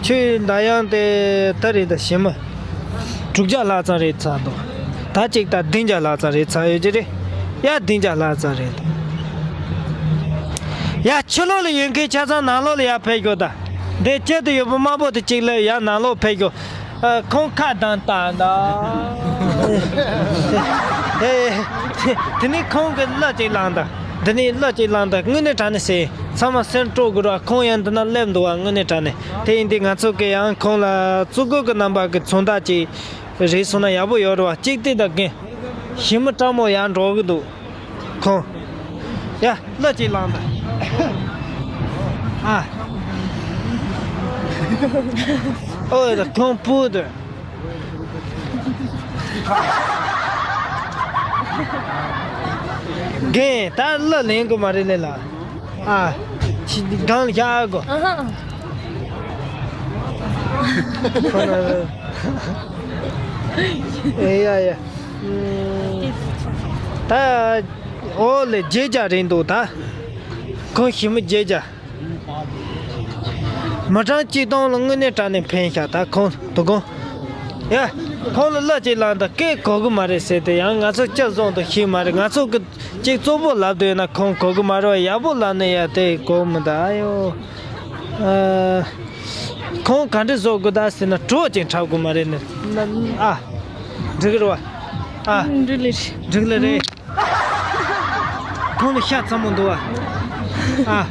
ཁྱོད་འདམ་གཡང་དེ་ད་རེད་ད་ཞི་མི་དྲུག་བརྒྱ་ལྷག་ཙམ་རེད་ཚར་འདུག་ད་གཅིག་ད་བདུན་བརྒྱ་ལྷག་ཙམ་རེད་ཚར་ཡོད་ཀྱི་རེད། ཡ་བདུན་བརྒྱ་ལྷག་ཙམ་རེད་འདུག་ཡ་ཕྱི་ལོགས་ལ་ཡོད་མཁན་ཆ་ཚང་ནང་ལོགས་ལ་ཡར་ཕེབས་ཤོག་ད། འདི་དཀྱིལ་དུ་ཡོད་པ་དམར་པོ་དེ་གཅིག་ལ་ཡར་ནང་ལོགས་ཕེབས་ཤོག་ཨ། ཁོང་ཁ་གདངས་བཏང་ད། ཨེ། དེ་ནས་ཁོང་གིས་གླུ་ཅིག་བླངས་ད། འདི་ནས་གླུ་ཅིག་བླངས་ད། དངོས་གནས་དྲང་གནས་ཟེར། ཚང་མ་སེམས་སྤྲོ་དགོས་ར། ཁོང་ཡང་འདི་ན་སླེབས་འདུག་བ། དངོས་གནས་དྲང་གནས་དེ་ཡིན་དུས་ང་ཚོ་གི་ཡང་ཁོང་ལ་བཙུགས་སྒོ་གི་རྣམ་པ་གི་མཚོན་རྟགས་ཅིག་རེད་སོང་ན་ཡག་པོ་ཡོད་རེད་བ། གཅིག་དེ་ད་གིན་ཞི་མི་སྤྲང་མོ་ཡར་འགྲོ་གི་འདུག་ཁོང་། ཡ། གླུ་ཅིག་བླངས་དང་། ཨ། ཨོ་ད་ཁོང་སྤུ་དུ། རྒན་ད་གླུ་ལེན་དགོས་མ་རེད་ལེ་ལ། ཨ། ཕྱི་སྒང་ལ་བཞག་གོ། ཨ་ཧ། ཁོ་ན། ཨེ་ཡ་ཡ། ད། ཨོ་ལེ་བརྗེད་བྱ་རེད་འདུག་ད། ཁོང་ཞི་མི་བརྗེད་བྱ། མི་གྲངས་གཅིག་སྟོང་ལ་དངོས་གནས་དྲང་གནས་ཕན་ཤག་ད་ཁོང་དོ་དགོང་། ཡ། ཁོང་ལ་གླུ་ཅིག་བླངས་དང་། སྐད་གོ་གི་མ་རེད་ཟེར་ཏེ། ཡང་ང་ཚོ་ཅི་བཟང་དུ་ཤེས་མ་རེད། ང་ཚོ་གི་ཅིག་གཙོ་བོ་ལབ་འདོད་ན་ཁོང་གོ་གི་མ་རེད། ཡག་པོ་ལབ་ན་ཡ་དེ་གོ་མི་འདུག་ཨ་ཡོ། ཨ། ཁོང་ག་འདྲ་བཟོ་དགོས་ད་ཟེར་ན་གྲོགས་ཅིག་འཁྲབ་དགོས་མ་རེད་ནི། ཨ། འགྲིག་གི་རེད་བ། ཨ། འགྲིག་ལེ་རེད། འགྲིག་ལེ་རེད། ཁོང་ལ་ཤ་ཚ་མོ་འདུག་བ། ཨ།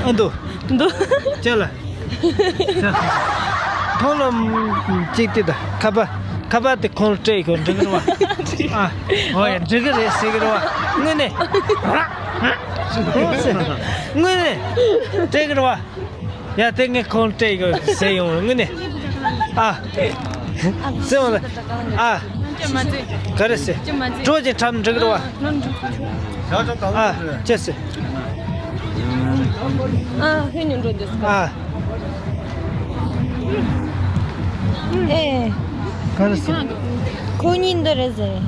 ཨ་འདུག་འདུག་ཅི་ལ། ཁོང་ལ་ཅིག་དེ་ད་ཁ་པར། ཁ་པར་དེ་ཁོང་ལ་སྤྲད་ཡོད། འགྲིག་གི་རེད་བ། ཨ། ཨོ་ཡ། འགྲིག་གི་རེད་ཟེར་གི་རེད་བ། དངོས་གནས། དངོས་གནས་སྤྲད་གི་རེད་བ། ཡ་དེ་ངས་ཁོང་སྤྲད་ཡོད་ཟེར་ཡོང་། དངོས་གནས། ཨ། ཟེར་ཡོང་ལ། ཨ། ག་རེ་ཟེར། གྲོགས་ཀྱི་འཁྲབ་འགྲིག་རེད་བ། ཨ། ཅི་ཟེར། ཨ། ཨ། ཨེ། ག་རེ་ཟེར། ཁོ་གཉིས་འདི་རེད་ཟེར།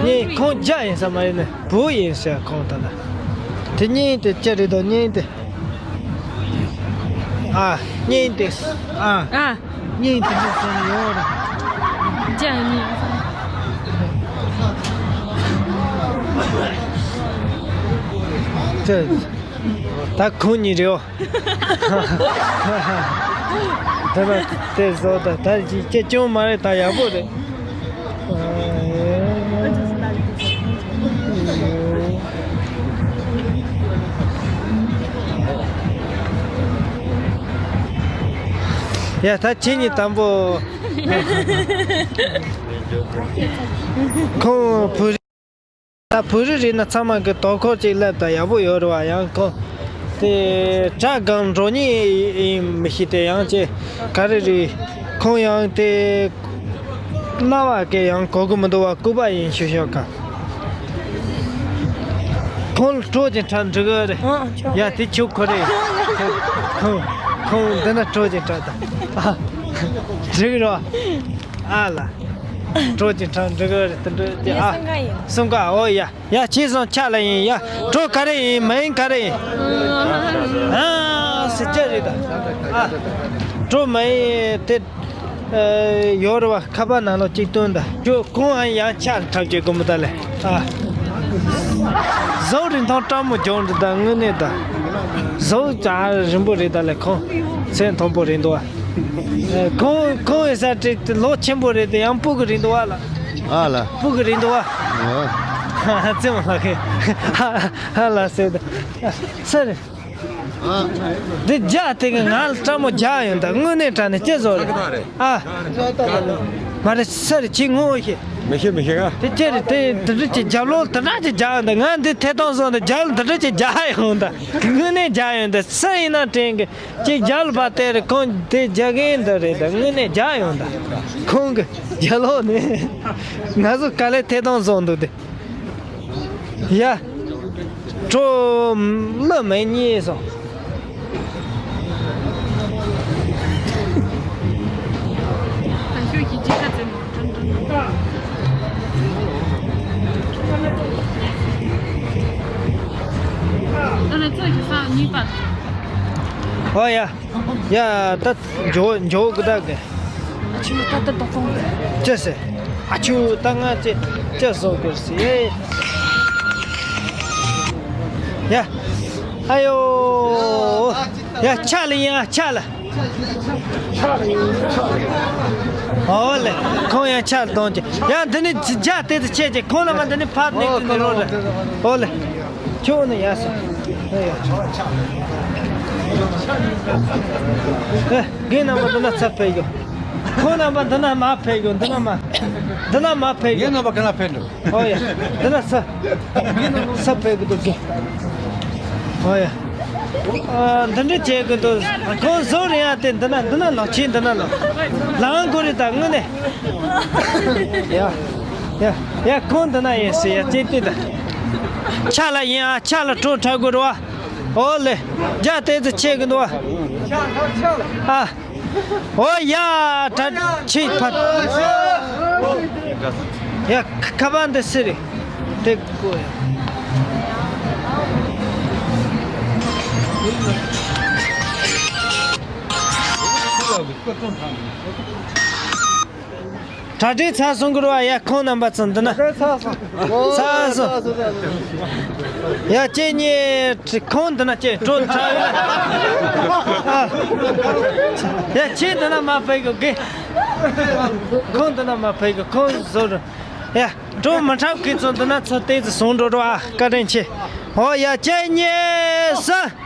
ངས་ཁོང་རྒྱ་ཡིན་ས་མ་ཡིན་ནི། བུ་ཡིན་ཟེར་ཁོང་ད་ལ། དེ་གཉིས་དེ་ཅི་རེད་དོ། གཉིས་དེ། ཨ། གཉིས་དེ། ཨ། ཨ། གཉིས་དེ་འདི་ཚོ་ཡོད་རེད། རྒྱ་གཉིས། ཅི། ད་ཁོང་གཉིས་རེད་འོ། དེ་ལ་དེ་བཟོ་ད་ད་ཅི་སྐྱེ་སྐྱོན་མ་རེད། ད་ཡག་པོ་རེད། ཡ་ད་ཁྱེད་གཉིས་དང་པོ། ཁོང་བུ། ད་བོད་རིགས་རེད་ན་ཚང་མ་གི་དོ་ཁུར་ཅིག་སླེབས་དང་ཡག་པོ་ཡོད་རེད་བ། ཡང་ཁོང་དེ་དྲ་སྒང་འགྲོ་མཁན་ཡིན་མི་ཤེས་ཏེ། ཡང་ཅེ་ག་རེ་རེད། ཁོང་ཡང་དེ་གླ་བ་གི་ཡང་གོ་གི་མི་འདུག་བ། སྐུ་པ་ཡིན་ཤོད་ཤོད་ག་ཁོང་ལ་སྤྲོ་ཅིང་ཁྲ་འགྲིག་གི་རེད། ཨ་ཆོག་ཡ་དེ་ཆུ་ཁོ་རེད། ཁོང་ཁོང་འདི་ན་སྤྲོ་ཅིང་ཁྲ་དང་། ཨ་འགྲིག་རོ། ཨ་ལ། སྤྲོ་ཅིང་ཁྲ་འགྲིག་གི་རེད། དེ་འགྲིག་དེ། ཨ་སུམ་ཀ་ཨོ་ཡ། ཡ་ཁྱེད་སོང་ཆ་ལ་ཡིན་ཡ། སྤྲོ་ག་རེ་ཡིན། མ་ཡིན་ག་རེ་ཡིན། ཨ་སི་ཅི་རེད་ད། ཨ་སྤྲོ་མ་ཡིན་དེ། ཡོད་རེད་བ། ཁ་པར་ནང་ལོགས་གཅིག་བཏོན་ད། ཁྱོད་ཁོང་ཨ་ཡང་ཆ་འཁྲབ་ཀྱི་དགོངས་མོ་ད་ལེ། ཨ་ཟོག་རིན་ཐང་སྤྲང་མོ་སྦྱོང་འདི་ད་དངོས་གནས་ད། ཟོག་ཅ་རིན་པོ་རེད་ད་ལེ། ཁོང་ཚད་མཐོན་པོ་རེད་འདུག་བ། ཁོང་ཁོང་ཡི་ས་ཁྲི་ལོ་ཆེན་པོ་རེད་དེ། ཡང་སྤུ་གུ་རེད་འདུག་བ་ལ། ཨ་ལ། སྤུ་གུ་རེད་འདུག་བ། ཨ་ཙེ་མ་ལ་ཁེ། ཧ་ལ་ཟེར་ད། སེ་རེད། འདི་རྒྱ་དེ་གི་ང་ལ་སྤྲང་མོ་རྒྱག་ཡོང་ད། དངོས་གནས་དྲང་གནས་ཅི་བཟོ་རེད། ཨ་མ་རེད། སེ་རེད། ཁྱེད་ངོ་ཤེས། མི་ཤེས་མི་ཤེས་ག་དེ་ཅི་རེད། དེ་དེ་འདྲ་ཅིག་རྒྱབ་ལོག་དེ་འདྲ་ཅིག་རྒྱག་ཡོང་ད། ང་འདི་ཐད་གཏོང་བཟོ་འདི་རྒྱབ་ལ་དེ་འདྲ་ཅིག་རྒྱག་ཡོང་ད། དངོས་གནས་རྒྱག་ཡོང་ད། སུ་ཡིན་ན་དྲན་གི་ཅིག་རྒྱབ་ལ་བ་དེ་རེད། ཁོང་དེ་རྒྱག་གིན་འདི་རེད་ད། དངོས་གནས་རྒྱག་ཡོང་ད། ཁོང་གི་རྒྱབ་ལོག་ནས་ང་ཚོ་ག་ལེ་ཐད་གཏོང་བཟོ་འདུག་དེ། ཡ། ཁྲོ་མི་མེད་གཉིས་སོང་། ཨོ་ཡ། ཡ་ད་འཇོ་འཇོ་གི་ད་གི་ཨ་ཆུ་ད་ད་ད་ཁོང་ཅི་ཟེར། ཨ་ཆུ་ད་ང་ཅི་ཅི་བཟོ་དགོས་ཟེར། ཡ། ཨ་ཡོ། ཡ་ཆ་ལ་ཡིན། ཨ་ཆ་ལ། ཨོ་ལེ། ཁོང་ཡང་ཆ་གཏོང་གི། ཡང་འདི་ནི་རྒྱ་དེ་ཚོ་ཆེ་ཆེ། ཁོང་ལ་མ་འདི་ནི་ཕར་ནས་ཅི་ནི་རོ་རེད། ཨོ་ལེ། ཁྱོད་ནི་ཡ་སོ། ཨེ། རྒན་རྣམ་པ་འདི་ན་ཚ་ཕེ་གོ། ཁོང་རྣམ་པ་འདི་ན་མ་ཕེ་གོ། འདི་ན་མ། འདི་ན་མ་ཕེ་གོ། ངའི་རྣམ་པ་ག་ན་ཕེ་འགྲོ། ཨོ་ཡ། འདི་ན་ས། ས་ཕེ་གི་འདུག་གི། ཨོ་ཡ། ཨ། འདི་འདྲ་བྱེད་གི་འདུག་ཁོང་བཟོ་རེད་ཡ། དེ་འདི་ན་འདི་ན་ལོ་ཆེ། འདི་ན་ལོ། ལང་གོ་རེད་ད་དངོས་གནས། ཡ། ཡ། ཡ། ཁོང་འདི་ན་ཡིན་ཟེར་ཡ། ཅེ་ཏི་ད། ཆ་ལ་ཡིན་ཨ། ཆ་ལ་གྲོ་འཁྲབ་དགོས་རེད་བ། ཨོ་ལེ། རྒྱ་དེ་ཚོ་ཆེ་གི་འདུག་བ། ཨ། ཨོ་ཡ། ད་ཆེ་ཕ། ཡ། ཁ་པར་འདི་སི་རེད། དེ་ཀོ་ཡ། གྲ་སྒྲིག་ཚར་སོང་གི་རེད་བ། ཡ། ཁོང་རྣམ་པ་ཚོ་འདི་ན། ཚར་སོང་། ཚར་སོང་། ཡ། ཁྱེད་གཉིས་ཁོང་འདི་ན་ཁྱེད་གྲོ་འཁྲབ་ཡོད། ཡ། ཁྱེད་འདི་ན་མ་ཕེབས་གི་རྒན། ཁོང་འདི་ན་མ་ཕེབས་གི། ཁོང་བཟོ་རུ། ཡ། གྲོ་མི་འཁྲབ་མཁན་ཚོ་འདི་ན་ཚོ་ཏོག་ཙམ་བཟུང་འགྲོ་རོགས་ཨ། བཀའ་དྲིན་ཆེ། ཨོ་ཡ། ཁྱེད་གཉིས་ས།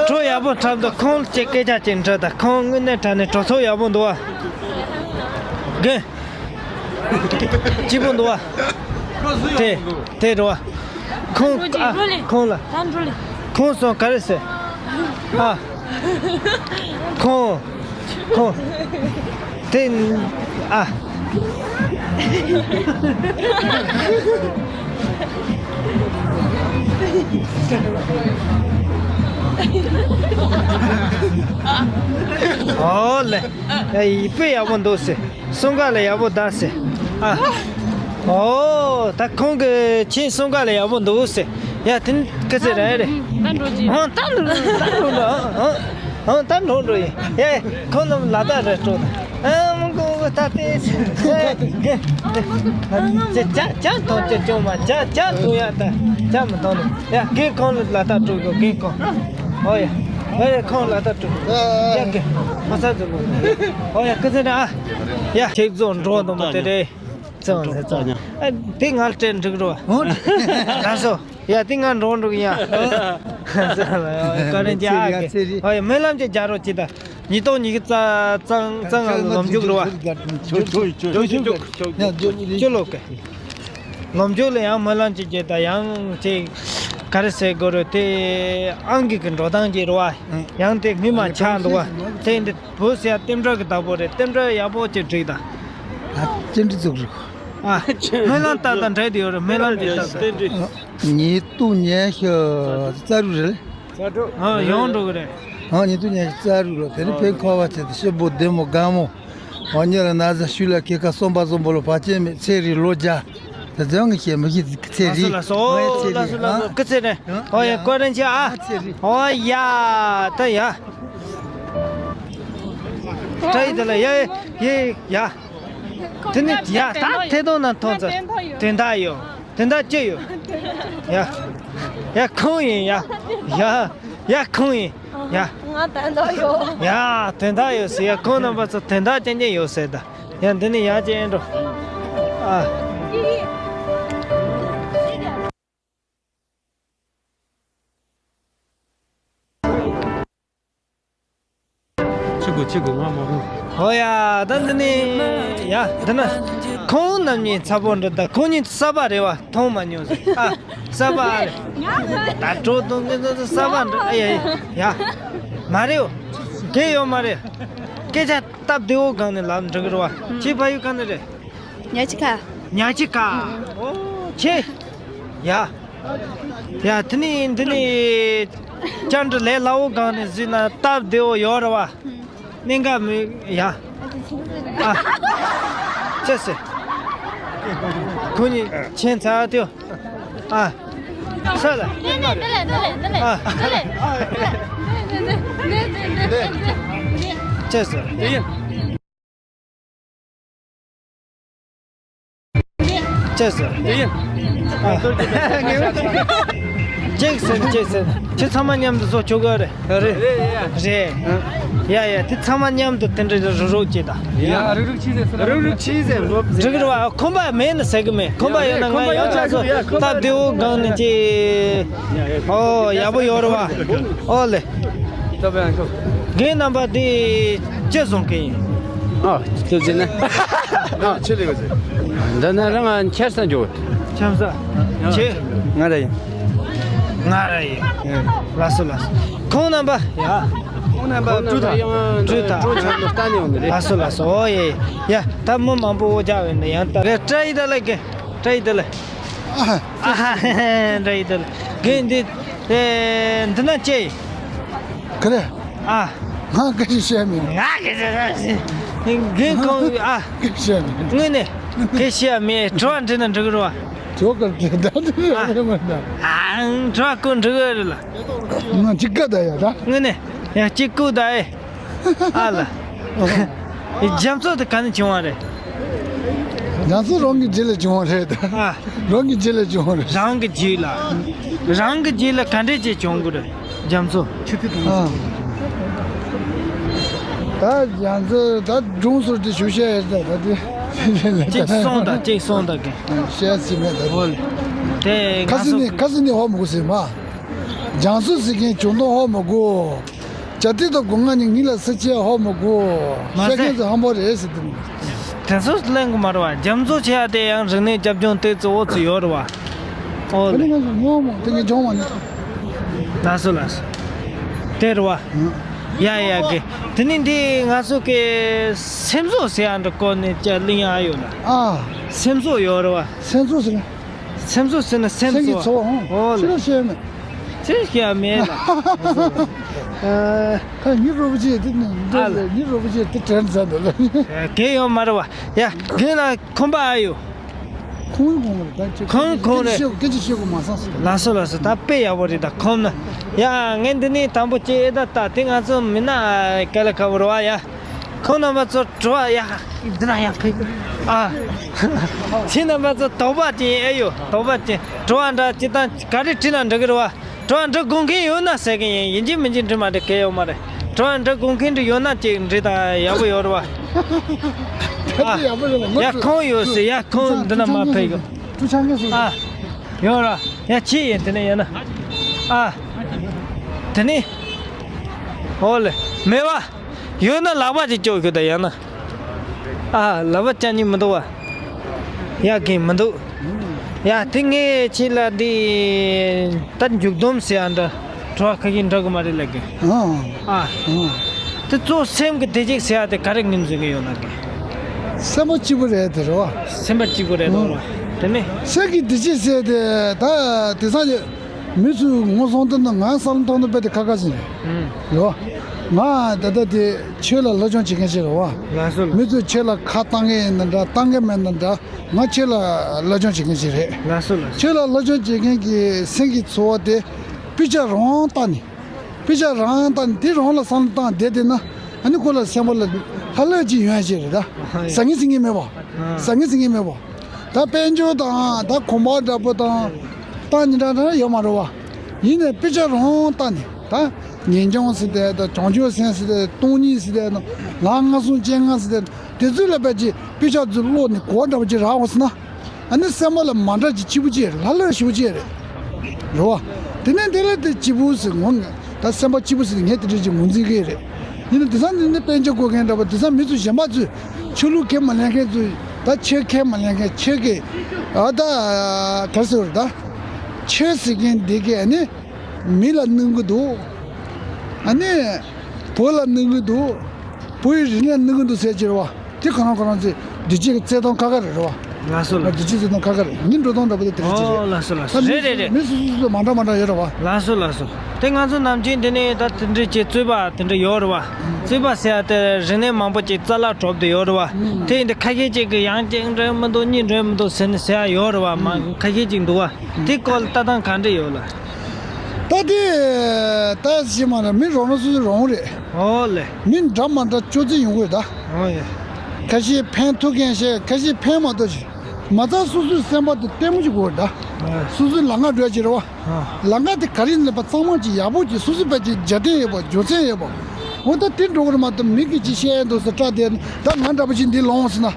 གྲོ་ཡག་པོ་འཁྲབ་འདུག་ཁོང་ལ་སྐད་ཆ་ཅིག་འདྲི་དང་། ཁོང་དངོས་གནས་དྲང་གནས་གྲོས་ཚོགས་ཡག་པོ་འདུག་བ། རྒན། སྐྱིད་པོ་འདུག་བ། དེ་དེ་འགྲོ་བ། ཁོང་། ཨ། ཁོང་ལ། ཁོང་སོང་ག་རེ་ཟེར། ཨ། ཁོང་། ཁོང་། དེ། ཨ། ཨོ་ལེ། ཡ། ཡིད་དཔེ་ཡག་པོ་འདུག་ཟེར། གསུང་ག་ལ་ཡག་པོ་གདའ་ཟེར། ཨ། ཨོ། ད་ཁོང་གི་ཁྱེད་གསུང་ག་ལ་ཡག་པོ་འདུག་ཟེར། ཡ། དེ་ནི་ཁ་ཚེ་རེད་རེད། ད་འགྲོ་གི། ཨང་། ད་འགྲོ། ད་འགྲོ་འགྲོ། ཨང་། ཨང་། ད་འགྲོ་འགྲོ་ཡིན། ཡ། ཁོང་རྣམས་ལ་ད་རེ་སྤྲོ་ད། ཨ། མི་དགོས་ད་ལྟའི་ཚེ་གི་ཇ་ཇ་ཇ་འཐུང་ཅི་ཅུང་མ། ཇ་ཇ་འཐུང་ཡ་ད་ཇ་མི་འཐུང་ནི། ཡ། རྒན་ཁོང་ལ་ད་སྤྲོ་གི། རྒན་ཁོང་། ཨོ་ཡ། ཨོ་ཡ། ཁོང་ལ་ད་སྤྲོ། ཡ། རྒན་ཁོ་ས་ཚོ་གོ། ཨོ་ཡ། ཁ་ཚེ་ན། ཨ། ཡ། ཁྱེད་ཚོ་འགྲོ་འདུག་མ་དེ་རེད། ཙང་ཙང་ཙང་། ཨ། དེ་ང་ལ་སྤྲད་འགྲིག་རོ། ཨོ། ད་སོ། ཡ། དེ་ང་འགྲོ་འགྲོ་གི་ཡ། བཀའ་དྲིན་ཆེ་ཨ། ཨོ་ཡ། སྨོན་ལམ་ཅིག་རྒྱག་རོགས་གྱིས་ད། ཉིས་སྟོང་ཉི་ཤུ་རྩ་རྩ་ལྔ་ལོ་མཇུག་རེད་བ། ཆོག་ཆོག་ཆོག་ཆོག་ཆོག་ཆོག་ལོ་ཀ། ལོ་མཇུག་ལ་ཡང་སྨོན་ལམ་ཅིག་རྒྱག་དང་ཡང་ཅིག་ག་རེ་ཟེར་དགོས་རེད་དེ། ཨང་ཀི་གི་འགྲོ་སྟངས་ཀྱི་རེད་བ། ཡང་དེ་སྔོན་མ་ཆགས་འདུག་བ། དེ་འདི་བུ་ཟེར་ཡ་རྟེན་འབྲེལ་གྱི་བདག་པོ་རེད། རྟེན་འབྲེལ་ཡག་པོ་ཅིག་སྒྲིག་དང་། ཨ་ཅི་འདྲ་ཚུགས་རེད། ཨ་སྨོན་ལམ་བཏབ་དང་འབྲེལ་དུ་ཡོད་རེད། སྨོན་ལམ་ཅིག་བཏབ་དང་། ཉིས་སྟོང་ཉི་ཤུ་རྩ་དྲུག་རེད། ཨ་ཡོང་འགྲོ་གི་རེད། ཨ་ཉིས་སྟོང་ཉི་ཤུ་རྩ་དྲུག་ལོ་དེ་ནི་དཔེ་འཁོར་བ་ཆེ་དེ་ཤི་བོ་བདེ་མོ་དགའ་མོ། འོ་ཉེ་ལ་ན་ཚ་ཤུལ་ལ་སྐྱེ་ཁ་གསོན་པ་བཟང་པོ་ལ་བར་ཆད་མེད་ཚེ་རིང་ལོ་བརྒྱ། དེ་ཚོ་ངས་བཤད་མི་ཤེས་ཚེ་རིང་། ལགས་སོ་ལགས་སོ། ངའི་ཚེ་རིང་ལགས་སོ་ལགས་སོ། ཨ་སྐུ་ཚེ་རིང་། ཨོ་ཡ་བཀའ་དྲིན་ཆེ་ཨ། ཚེ་རིང་། ཨོ་ཡ་ད་ཡ། བཀྲ་ཤིས་བདེ་ལེགས། ཡ་ཡ་ཡ། དེ་ནི་ཡ་ད་ཐད་གཏོང་ནང་མཐོང་ཚར། དོན་དག་ཡོད། དོན་དག་ཅི་ཡོད། ཡ་ཡ་ཁོང་ཡིན་ཡ། ཡ་ཡ་ཁོང་ཡིན། ཡ། ང་དོན་དག་ཡོད། ཡ་དོན་དག་ཡོད་ཟེར་ཡ། ཁོང་རྣམ་པ་ཚོ་དོན་དག་ཅན་ཅན་ཡོད་ཟེར་ད། ཡ་འདི་ནི་ཡ་ཅན་འགྲོ། ཨ། ཆི་གུ་ཆི་གུ་ང་མ་ཧུ། ཧོ་ཡ་ད་འདི་ནི་ཡ་འདི་ན་ཁོང་རྣམ་གཉིས་ཚ་པོ་འདྲ། ད་ཁོང་གཉིས་གསར་པ་རེད་བ། མཐོང་མ་མྱོང་ཟེར། ཨ་གསར་པ་རེད། ད་གྲོགས་དང་གི་གསར་པ་འདྲ། ཨ་ཡ་ཡ་མ་རེད། གལ་ཡོད་མ་རེད། སྐད་ཆ་སྟབས་བདེ་བོ་སྒང་ནས་ལབ་འགྲིག་གི་རེད་བ། ཁྱེད་ཕ་ཡུལ་ག་ནས་རེད། ཉག་ཆུ་ཁ། ཉག་ཆུ་ཁ། ཨོ་ཁྱེད། ཡ། ཡ་དེ་ནི་འདི་ནི་བཅར་འདྲི་ལས་སླ་བོ་སྒང་ནས་གཟིགས་ན་སྟབས་བདེ་བོ་ཡོད་རེད་བ། གནད་འགག་མི་ཡ། ཨ། ཅི་ཟེར། ཁོ་གཉིས་ཁྱད་མཚར་དེ། ཨ། ས་ལ། ཨ། ཅི་ཟེར། ཅི་ཟེར། ཨ། ཅིག་ཟེར་ཅིག་ཟེར། ཁྱེད་ཚང་མ་མཉམ་དུ་བཟོ་ཆོག་གི་རེད། རེད། རེད། ཡ་ཡ་དེ་ཚང་མ་མཉམ་དུ་དེ་འདྲ་རུག་རུག་བྱེད་དང་། ཡ་རུག་རུག་བྱེད་ཟེར། རུག་རུག་བྱེད་ཟེར། འགྲིག་རེད་བ། ཁོམ་པ་མེད་ན་ཟེར་གི་མེད། ཁོམ་པ་ཡོད་ན་ང་ཡང་ཆ་སོ་སྟབས་བདེ་བོ་སྒང་ནས་ཅིག་ཨོ་ཡག་པོ་ཡོད་རེད་བ། ཨོ་ལེ། རྒན་རྣམ་པ་འདི་ཅི་བཟོ་མཁན་ཡིན། ཨ་ཅི་ཟེར་ན། ཨ་ཆི་ལེ་ག་ཟེར། འདི་ན་རང་ང་ཁྱེར་ས་འཇོག་ཁྱམ་ས། ཁྱེད། ང་ར་ཡིན། ང་ར་ཡིན། ལགས་སོ་ལགས་སོ། ཁོང་རྣམ་པ། ཡ། ཁོང་རྣམ་པ་སྤྲུལ་དང་། སྤྲུལ་དང་། སྤྲུལ་ཆགས་ལ་ལྟ་ནས་ཡོང་གི་རེད། ལགས་སོ་ལགས་སོ། ཨོ་ཡེ། ཡ་ད་མི་མང་པོ་འོ་ཅག་ཡོད་ནས་ཡང་ད་རེ་བཀྲ་ཤིས་བདེ་ལེགས། རྒན་བཀྲ་ཤིས་བདེ་ལེགས། ཨ་ཧ་ཧ་ཧ། འདྲ་ཡི་འདུག་རྒན་འདི་ཨེ་འདི་ན་ཅི། ག་རེ། ཨ། ང་སྐད་ཆ་བཤད་མེད། ང་སྐད་ཆ་བཤད་མེད། རྒན་ཁོང་ཨ། སྐད་ཆ་བཤད་མེད། དངོས་གནས་སྐད་ཆ་བཤད་མེད། དྲི་བ་འདྲི་ན་འགྲིག་གི་རེད་བ། དྲི་བ་ག་རེ་འདྲི་ད་འདི་ཨ། རེད་མ་ད། ཨ། དྲི་བ་ཀུན་འགྲིག་གི་རེད་ལ། ང་ཅིག་ག་ད་ཡ་ད། དངོས་གནས་ཡ་གཅིག་ཀུ་ད་ཨེ། ཨ་ལ། རྒྱ་མཚོ་དེ་ག་ནས་བྱུང་བ་རེད། རྒྱ་མཚོ་རང་གི་རྗེས་ལ་བྱུང་བ་རེད་ད། ཨ། རང་གི་རྗེས་ལ་བྱུང་བ་རེད། རང་གི་རྗེས་ལ། རང་གི་རྗེས་ལ་ག་འདྲས་ཅིག་བྱུང་གི་རེད། རྒྱ་མཚོ། ཨ། ད་རྒྱ་མཚོ་ད་སྒྲུང་ཟུར་དེ་ཞུ་བཤད་ཡོད་ད་ད་དེ། གཅིག་གསུངས་དང་གཅིག་གསུངས་དང་གི། བཤད་ཟིན་མེད་ད་དེ། ཨོ་ལེ། དེ་ཁ་ང་སི་ཚོ་ནི་གི་ཁ་སི་ནི་ཧོ་མི་གོ་ཟེར་མ། རྒྱ་མཚོ་ཟེར་མཁན་བྱུང་དོན་ཧོ་མི་གོ། བྱ་ཏི་དང་སྒོ་ང་ཉིད་ངི་ལ་སི་ཅེ་ཧོ་མི་གོ། མ་བཤད་ཟེར། མཁན་ཚོ་ཧམ་པོ་རེད་ཟེར་དུ། དེ་ཚོ་གླེང་གི་མ་རེད་བ། རྒྱ་མཚོ་ཆེ་ཡ་དེ་ཡང་རིག་གནས་རྒྱབ་ལྗོངས་དེ་ཚོ་འོ་ཚོ་ཡོད་རེད་བ། ཨོ་ཁ་ནི་ལེ། ང་ཚོ་ཉོ་མོ་དེ་ངས་སྦྱོང་བ་ནི། ལགས་སོ་ལགས་སོ། དེ་རེད་བ། ཡ་ཡ་གི། དེ་ནི་འདི་ང་ཚོ་གི་སེམས་གསོ་ཟེར་ཡ་འདྲ་སྐོར་ནས་ཅ་གླེང་ཡ་ཡོད་ལ། ཨ། སེམས་གསོ་ཡོད་རེད་བ། སེམས་གསོ་ཟེར་ན། སེམས་གསོ་ཟེར་ན་སེམས་སེམས་ཀྱི་གསོ། འཚོ་བ་ཧང་། ཨོ་ལེ། ཕྱི་ལ་བཤད་མེད། ཅི་ཞིག་ཡང་མེད་ལ། ཨ། ཁ་ཉི་རོ་བོ་ཅེ་དེ་ནི་འདྲ་ཨ་ལ། ལེ་ཉི་རོ་བོ་ཅེ་དེ་དྲན་ཚར་འདུག་ལ། གལ་ཡོད་མ་རེད་བ། ཡ་རྒན་ལགས་ཁོམ་པ་ཨ་ཡོད། ཁོང་ཁོང་རེད་ད་ཅི་ཁོང་ཁོང་རེད། སྐད་ཆ་བཤད་དགོས་མ་སང་སི། ལགས་སོ་ལགས་སོ། ད་དཔེ་ཡག་པོ་རེད་ད་ཁོམ་ན། ཡ་ངས་འདི་ནས་དང་པོ་ཅེ་ཨེ་ད་ད་དེ་ང་ཚོ་མི་ན་ག་ལ་ཁ་བོ་རེད་བ་ཡ། ཁོང་རྣམ་པ་ཚོ་དྲི་བ་ཡ། འདི་ན་ཡང་ཁོས། ཨ། ཁྱེད་རྣམ་པ་ཚོ་དོགས་པ་ཅན་ཨེ་ཡོད། དོགས་པ་ཅན་དྲི་བ་འདྲ་ཅི་དང་ག་རེ་དྲིས་ན་འགྲིག་གི་རེད་བ། དྲི་བ་འདྲི་དགོས་མཁན་ཡོད་ན་ཟེར་གི་ཡིན། ཡིན་གཅིག་མིན་གཅིག་འདྲི་མ་འདྲི་གལ་ཡོད་མ་རེད། དྲི་བ་འདྲི་དགོས་མཁན་འདྲི་ཡོད་ན་ཅིག་འདྲི་དང་ཡག་པོ་ཡོད་རེད་བ། ད་དེ་ཡག་པོ་རེད་བ། ཡ་ཁོང་ཡོད་ཟེར། ཡ་ཁོང་འདི་ན་མ་ཕེབས་གི། ཀྲུ་ཆང་གི་སུ། ཨ། ཡོད་ར། ཡ་ཁྱི་ཡིན་དེ་ནས་ཡོད་ན། ཨ། དེ་ནས། ཨོ་ལེ། མེད་བ། ཡོད་ན་ལག་པ་ཅིག་སྐྱོར་ཤོག་ད་ཡང་ན། ཨ་ལག་པ་བཅག་ནི་མི་འདུག་བ། ཡ་གིན་མི་འདུག་ཡ་དེ་ངས་ཁྱེད་ལ་འདི་ད་མཇུག་སྡོམ་ཟེར་ཡ་འདྲ་དྲི་བ་ཁ་ཤས་འདྲ་གི་མ་རེད་ལབ་གི། ཨ་ཨ། དེ་གཙོ་སེམས་ཀྱི་བདེ་སྐྱིད་ཟེར་ཡ་དེ་ག་རེ་ངོས་འཛིན་གི་ཡོད་ལབ་གི། སེམས་པ་སྐྱིད་པོ་རེད་དེ་རེད་བ། སེམས་པ་སྐྱིད་པོ་རེད་དོ་བ། དེ་ནི། སེམས་ཀྱི་བདེ་སྐྱིད་ཟེར་དེ་ད་དེང་སང་མི་ཚོས་ངོ་སྲུང་ཐུབ་ན་ང་བསམ་བློ་གཏོང་ན་དཔེ་དེ་ཁག་ཁག་ཟིན་རེད། ཡོ། ང་ད་ལྟ་དེ་ཆོས་ལ་སློབ་སྦྱོང་བྱེད་མཁན་ཞིག་རེད་བ། ལགས་སོ་ལགས་སོ། མི་ཚོས་ཆོས་ལ་ཁ་བཏང་མཁན་ཡིན་ན་འདྲ་བཏང་མཁན་མེད་ན་འདྲ་ང་ཆོས་ལ་སློབ་སྦྱོང་བྱེད་མཁན་ཞིག་རེད། ལགས་སོ་ལགས་སོ། ཆོས་ལ་སློབ་སྦྱོང་བྱེད་མཁན་གྱི་སེམས་ཀྱི་ཚོར་བ་དེ་སྤུས་ཆ་རང་བཏང་ནས་སྤུས་ཆ་རང་བཏང་ནས་དེ་རང་ལ་བསམ་བློ་བཏང་བསྡད་བསྡད་ན་ཨ་ནི་ཁོ་ལ་སེམས་པ་ལ་ལྷ་ལྷ་ཅིག་ཡོང་ཡ་ཞིག་རེད་ད། ཟ་ངེ་ཟིང་ངེ་མེད་པ། ཟ་ངེ་ཟིང་ངེ་མེད་པ། ད་དཔལ་འབྱོར་དང་ད་གོམ་པ་འདྲ་པོ་དང་ད་ཉིན་གྲངས་རང་ཡོད་མ་རེད་བ། ཡིན་ནའི་དཔེ་ཆ་རང་བལྟས་ནས་ད་ངེས་འབྱུང་ཟེར་ཏེ་ད་བྱང་ཆུབ་སེམས་ཟེར་ཏེ་སྟོང་ཉིད་ཟེར་ཏེ་ལག་ལྔ་བསྲུང་སྤྱན་ལྔ་ཟེར་ཏེ་དེ་ཚོ་ལ་དཔེ་ཅིག་དཔེ་ཆ་ཚོ་ཀློག་ནས་གོ་འདྲ་པོ་ཅིག་རག་འོང་ཟེར་ན་ཨ་ནི་སེམས་པ་ལ་མ་འདྲ་ཅིག་སྐྱིད་པོ་ཅིག་ལྷ་ལྷ་ཞིག་ཅིག་རེད། རེད་བ། དེ་ནས་དེ་ལ་དེ་སྐྱིད་པོ་ཟེར་ངོ་ངས་ད་སེམས་པ་སྐྱིད་པོ་ཟེར་ངས་དེ་འདྲ་ཅིག་ངོས་འཛིན་གི་རེད། ཡིན་ན་དེང་སང་འདི་ནི་དཔལ་འབྱོར་དགོས་མཁན་འདྲ་པོ་དེང་སང་མི་ཚོ་གཞན་པ་ཚོས་ཆོས་ལུགས་ཁས་མ་ལེན་མཁན་ཚོས་ད་ཆོས་ཁས་མ་ལེན་མཁན་ཆོས་ཀྱི་ཨ་ད་ག་རེ་ཟེར་ད་ཆོས་ཟེར་མཁན་འདི་གས་ནི་མི་ལ་གནོད་གི་འདུག་ཨ་ནི་བོད་ལ་གནོད་གི་འདུག་བོད་ཡི་རིག་གནས་གནོད་གི་འདུག་ཟེར་གྱི་རེད་བ། དེ་ཁོ་རང་ཁོ་རང་ཚོས་བདེ་སྐྱིད་ཀྱི་བརྩེ་དུང་ཁ་ཁ་རེད་རེད་བ། ལགས་སོ་ལགས། བདེ་སྐྱིད་བརྩེ་དུང་ཁ་ཁ་རེད་ཉིན་འགྲོ་སྟངས་འདྲ་པོ་དེ་དེ་རེད་ཅི་ཨོ་རེད། ལགས་སོ་ལགས་སོ། ད་རེད་རེད་རེད། མི་སོ་སོ་སོ་མ་འདྲ་མ་འདྲ་ཡོད་རེད་བ། ལགས་སོ་ལགས་སོ། དེ་ང་ཚོ་ནམ་རྒྱུན་འདི་ནས་ད་དེ་འདྲའི་ཅིག་རྩོད་པ་དེ་འདྲ་ཡོད་རེད་བ། རྩོད་པ་ཟེར་ཡ་དེ་རིག་གནས་མང་པོ་ཅིག་རྩ་བརླག་འགྲོ་བསྡད་ཡོད་རེད་བ། དེ་ཡིན་དུས་ཁ་ཤས་ཅིག་གིས་ཡང་གཅིག་འགྲིག་མི་འདུག་གཉིས་འགྲིག་མི་འདུག་ཟེར་ནས་ཟེར་ཡ་ཡོད་རེད་བ་མ་ཁ་ཤས་ཅིག་འདུག་བ། དེ་སྐོར་ལ་ལྟ་སྟངས་ག་འདྲ་ཡོད་ལ། ད་དེ་ད་ཞིག་མ་རེད་མི་རང་རང་སོ་སོ་རང་རེད། ཨོ་ལེ། མི་འདྲ་མ་འདྲ་ཅོ་ཙེ་ཡོང་གི་རེད་ད། ཨོ་ཡེ། ཁ་ཤས་ཕན་ཐོགས་མཁན་ཞིག་ཁ་ཤས་ཕན་མ་ཐོགས་ཤིག་མ་རྩ་སོ་སོའི་སེམས་པ་དེ་ལྟད་མོ་ཅིག་དགོས་རེད་ད། ཨོ། སོ་སོའི་ལམ་ཁ་འགྲོ་ཡ་ཅིག་རེད་བ། ཨོ། ལམ་ཁ་དེ་ག་རེ་ཡིན་ལབ་པ་གཙང་མ་ཅིག་ཡག་པོ་ཅིག་སོ་སོའི་བས་ཅིག་རྒྱ་ཏན་ཡོད་པ་རྒྱུ་མཚན་ཡོད་པ། འོ་ད་དེ་འགྲོ་གི་རེད་མ་གཏོགས་མི་གིས་ཅིག་བཤད་ཡ་འདུག་ཟེར་སྐྲག་བསྡད་ན་ད་ང་འདྲ་པོ་ཅིག་འདི་ལོངས་ཟེར་ན།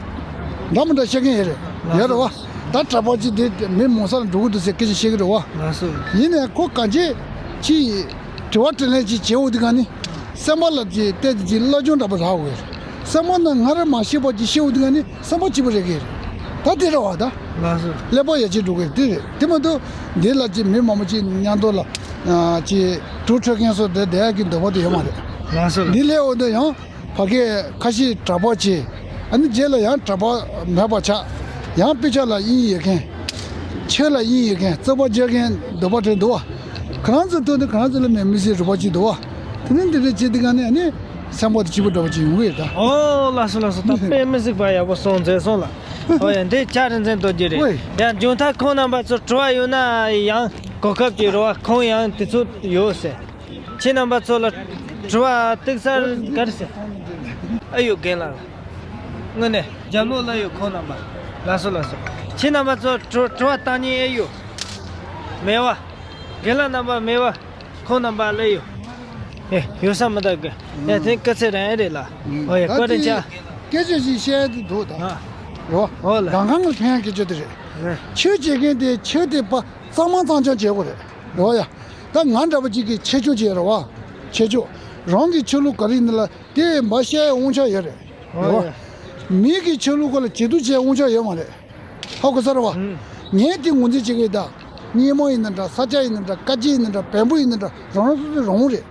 འདྲ་མི་འདྲ་བཤད་མཁན་ཡོད་རེད་ཡོད་རེད་བ། ད་གྲྭ་པ་ཅིག་འདི་མི་མང་ས་ལ་འགྲོ་གི་འདུག་ཟེར་སྐད་ཆ་བཤད་གི་རེད་བ། ལགས་སོ། ཡིན་ནའི་ཁོ་གང་ཅི་ཅིག་དྲི་བ་དྲིས་ལན་ཅིག་བྱེད་འོ་དེ་ག་ནི། སེམས་པ་ལ་ཅིག་བལྟས་ཏེ་ཅིག་སློབ་སྦྱོང་འདྲ་པོ་རག་འོས། སེམས་པ་ནང་ང་རང་མ་ཤེས་པ་ཅིག་ཤེས་འོ་དེ་ག་ནི་སེམས་པ་སྐྱིད་པོ་རེད་གི་རེད། ད་དེ་རེད་བ་ད། ལགས་སོ། ཀླད་པ་ཡར་རྒྱས་འགྲོ་གི་རེད་དེ་རེད་དེ་མ་གཏོགས་འདི་ལ་ཅིག་མི་མང་པོ་ཅིག་མཉམ་དུ་ལ་ཅིག་གྲོས་འཕྲོད་མཁན་སོགས་དེ་བསྡད་ཡ་གི་འདོད་པ་དེ་ཡོད་མ་རེད། ལགས་སོ། འདི་ལས་འོ་དེ་ཡང་། ཕ་གིའི་ཁ་ཤས་གྲྭ་པ་བྱས། ཨ་ནི་རྗེས་ལ་ཡང་གྲྭ་པ་མེད་པ་ཆགས། ཡང་དཔེ་ཆ་ལ་དབྱིངས་ཡོད་མཁན། ཆོས་ལ་དབྱིངས་ཡོད་མཁན་རྩོད་པ་རྒྱག་མཁན་འདོད་པ་དྲན་འདུག་བ། ཁོ་རང་ཚོ་ཐུག་ནས་ཁོ་རང་ཚོ་ལ་མེད་མི་སྲིད་རུ་བ་ཅིག་འདུག་བ། དེ་ནི་འདི་འདྲ་བྱེད་དུས་ག་ནས་ཨ་ནི་སེམས་པ་དེ་སྐྱིད་པོ་འདྲ་བ་ཅིག་ཡོང་གི་ཡོད་ད། ཨོ་ལགས་སོ་ལགས་སོ། ད་དཔེ་མི་སྲིད་པ་ཡག་པོ་སོང་མཛད་སོང་ལ། ཨོ་ཡ་འདི་ལྕགས་རིན་ཆེན་རྡོ་རྗེ་རེད། ཨོ་ཡ། ཡང་མཇུག་མཐར་ཁོང་རྣམ་པ་ཚོ་དྲི་བ་ཡོད་ན་ཡང་གོ་སྐབས་ཅིག་རེད་བ། ཁོང་ཡང་དུས་ཚོད་ཡོད་ཟེར། ཁྱེད་རྣམ་པ་ཚོ་ལ་དྲི་བ་ཏོག་ཙམ་ག་རེ་ཟེར། ཨ་ཡོད་རྒན་ལགས། དངོས་གནས་རྒྱབ་ལོགས་ལ་ཡོད་ཁོང་རྣམ་པ། ལགས་སོ་ལགས་སོ། ཁྱེད་རྣམ་པ་ཚོ་དྲི་དྲི་བ་བཏང་མཁན་ཨེ་ཡོད། མེད་བ། རྒན་ལགས་རྣམ་པ་མེད་བ། ཁོང་རྣམ་པ་ལ་ཡོད། ཨེ་ཡོད་ས་མི་འདུག་གི། ཡ་དེ་སྐུ་ཚེ་རིང་རེད་ལ། ཨོ་ཡ་ད་བཀའ་དྲིན་ཆེ། སྐད་ཆ་ཞིག་བཤད་དུ་འདུག་ད། ཨ། རོ། ཨོ་ལ། རང་གང་ལ་ཕན་སྐད་ཆ་དེ་རེད། ཨ། ཆོས་བྱེད་མཁན་དེ་ཆོས་དེ་པ་གཙང་མ་གཙང་རྐྱང་བྱེད་དགོས་རེད། རོ་ཡ། ད་ང་འདྲ་པོ་ཅིག་གིས་ཆེ་ཆུང་བྱས་རེད་བ། ཆེ་ཆུང་། རང་གི་ཆོས་ལུགས་ག་རེ་ཡིན་ན་ལ་དེ་མ་བཤད་དབང་ཆ་ཡོད་རེད། རེད་བ། མི་གི་ཆོས་ལུགས་སྐོར་ལ་བྱེད་སྡུག་བྱས་དབང་ཆ་ཡོད་མ་རེད། ཧ་གོ་ས་རེད་བ། ངས་དེ་ངོས་འཛིན་བྱེད་ཀྱི་ད། སྙེ་མོ་ཡིན་ན་འདྲ་ས་སྐྱ་ཡིན་ན་འདྲ་ཀ་ཅི་ཡིན་ན་འདྲ་བེམ་པོ་ཡིན་ན་འདྲ་རང་རང་སོ་སོའི་རང་དབང་རེད།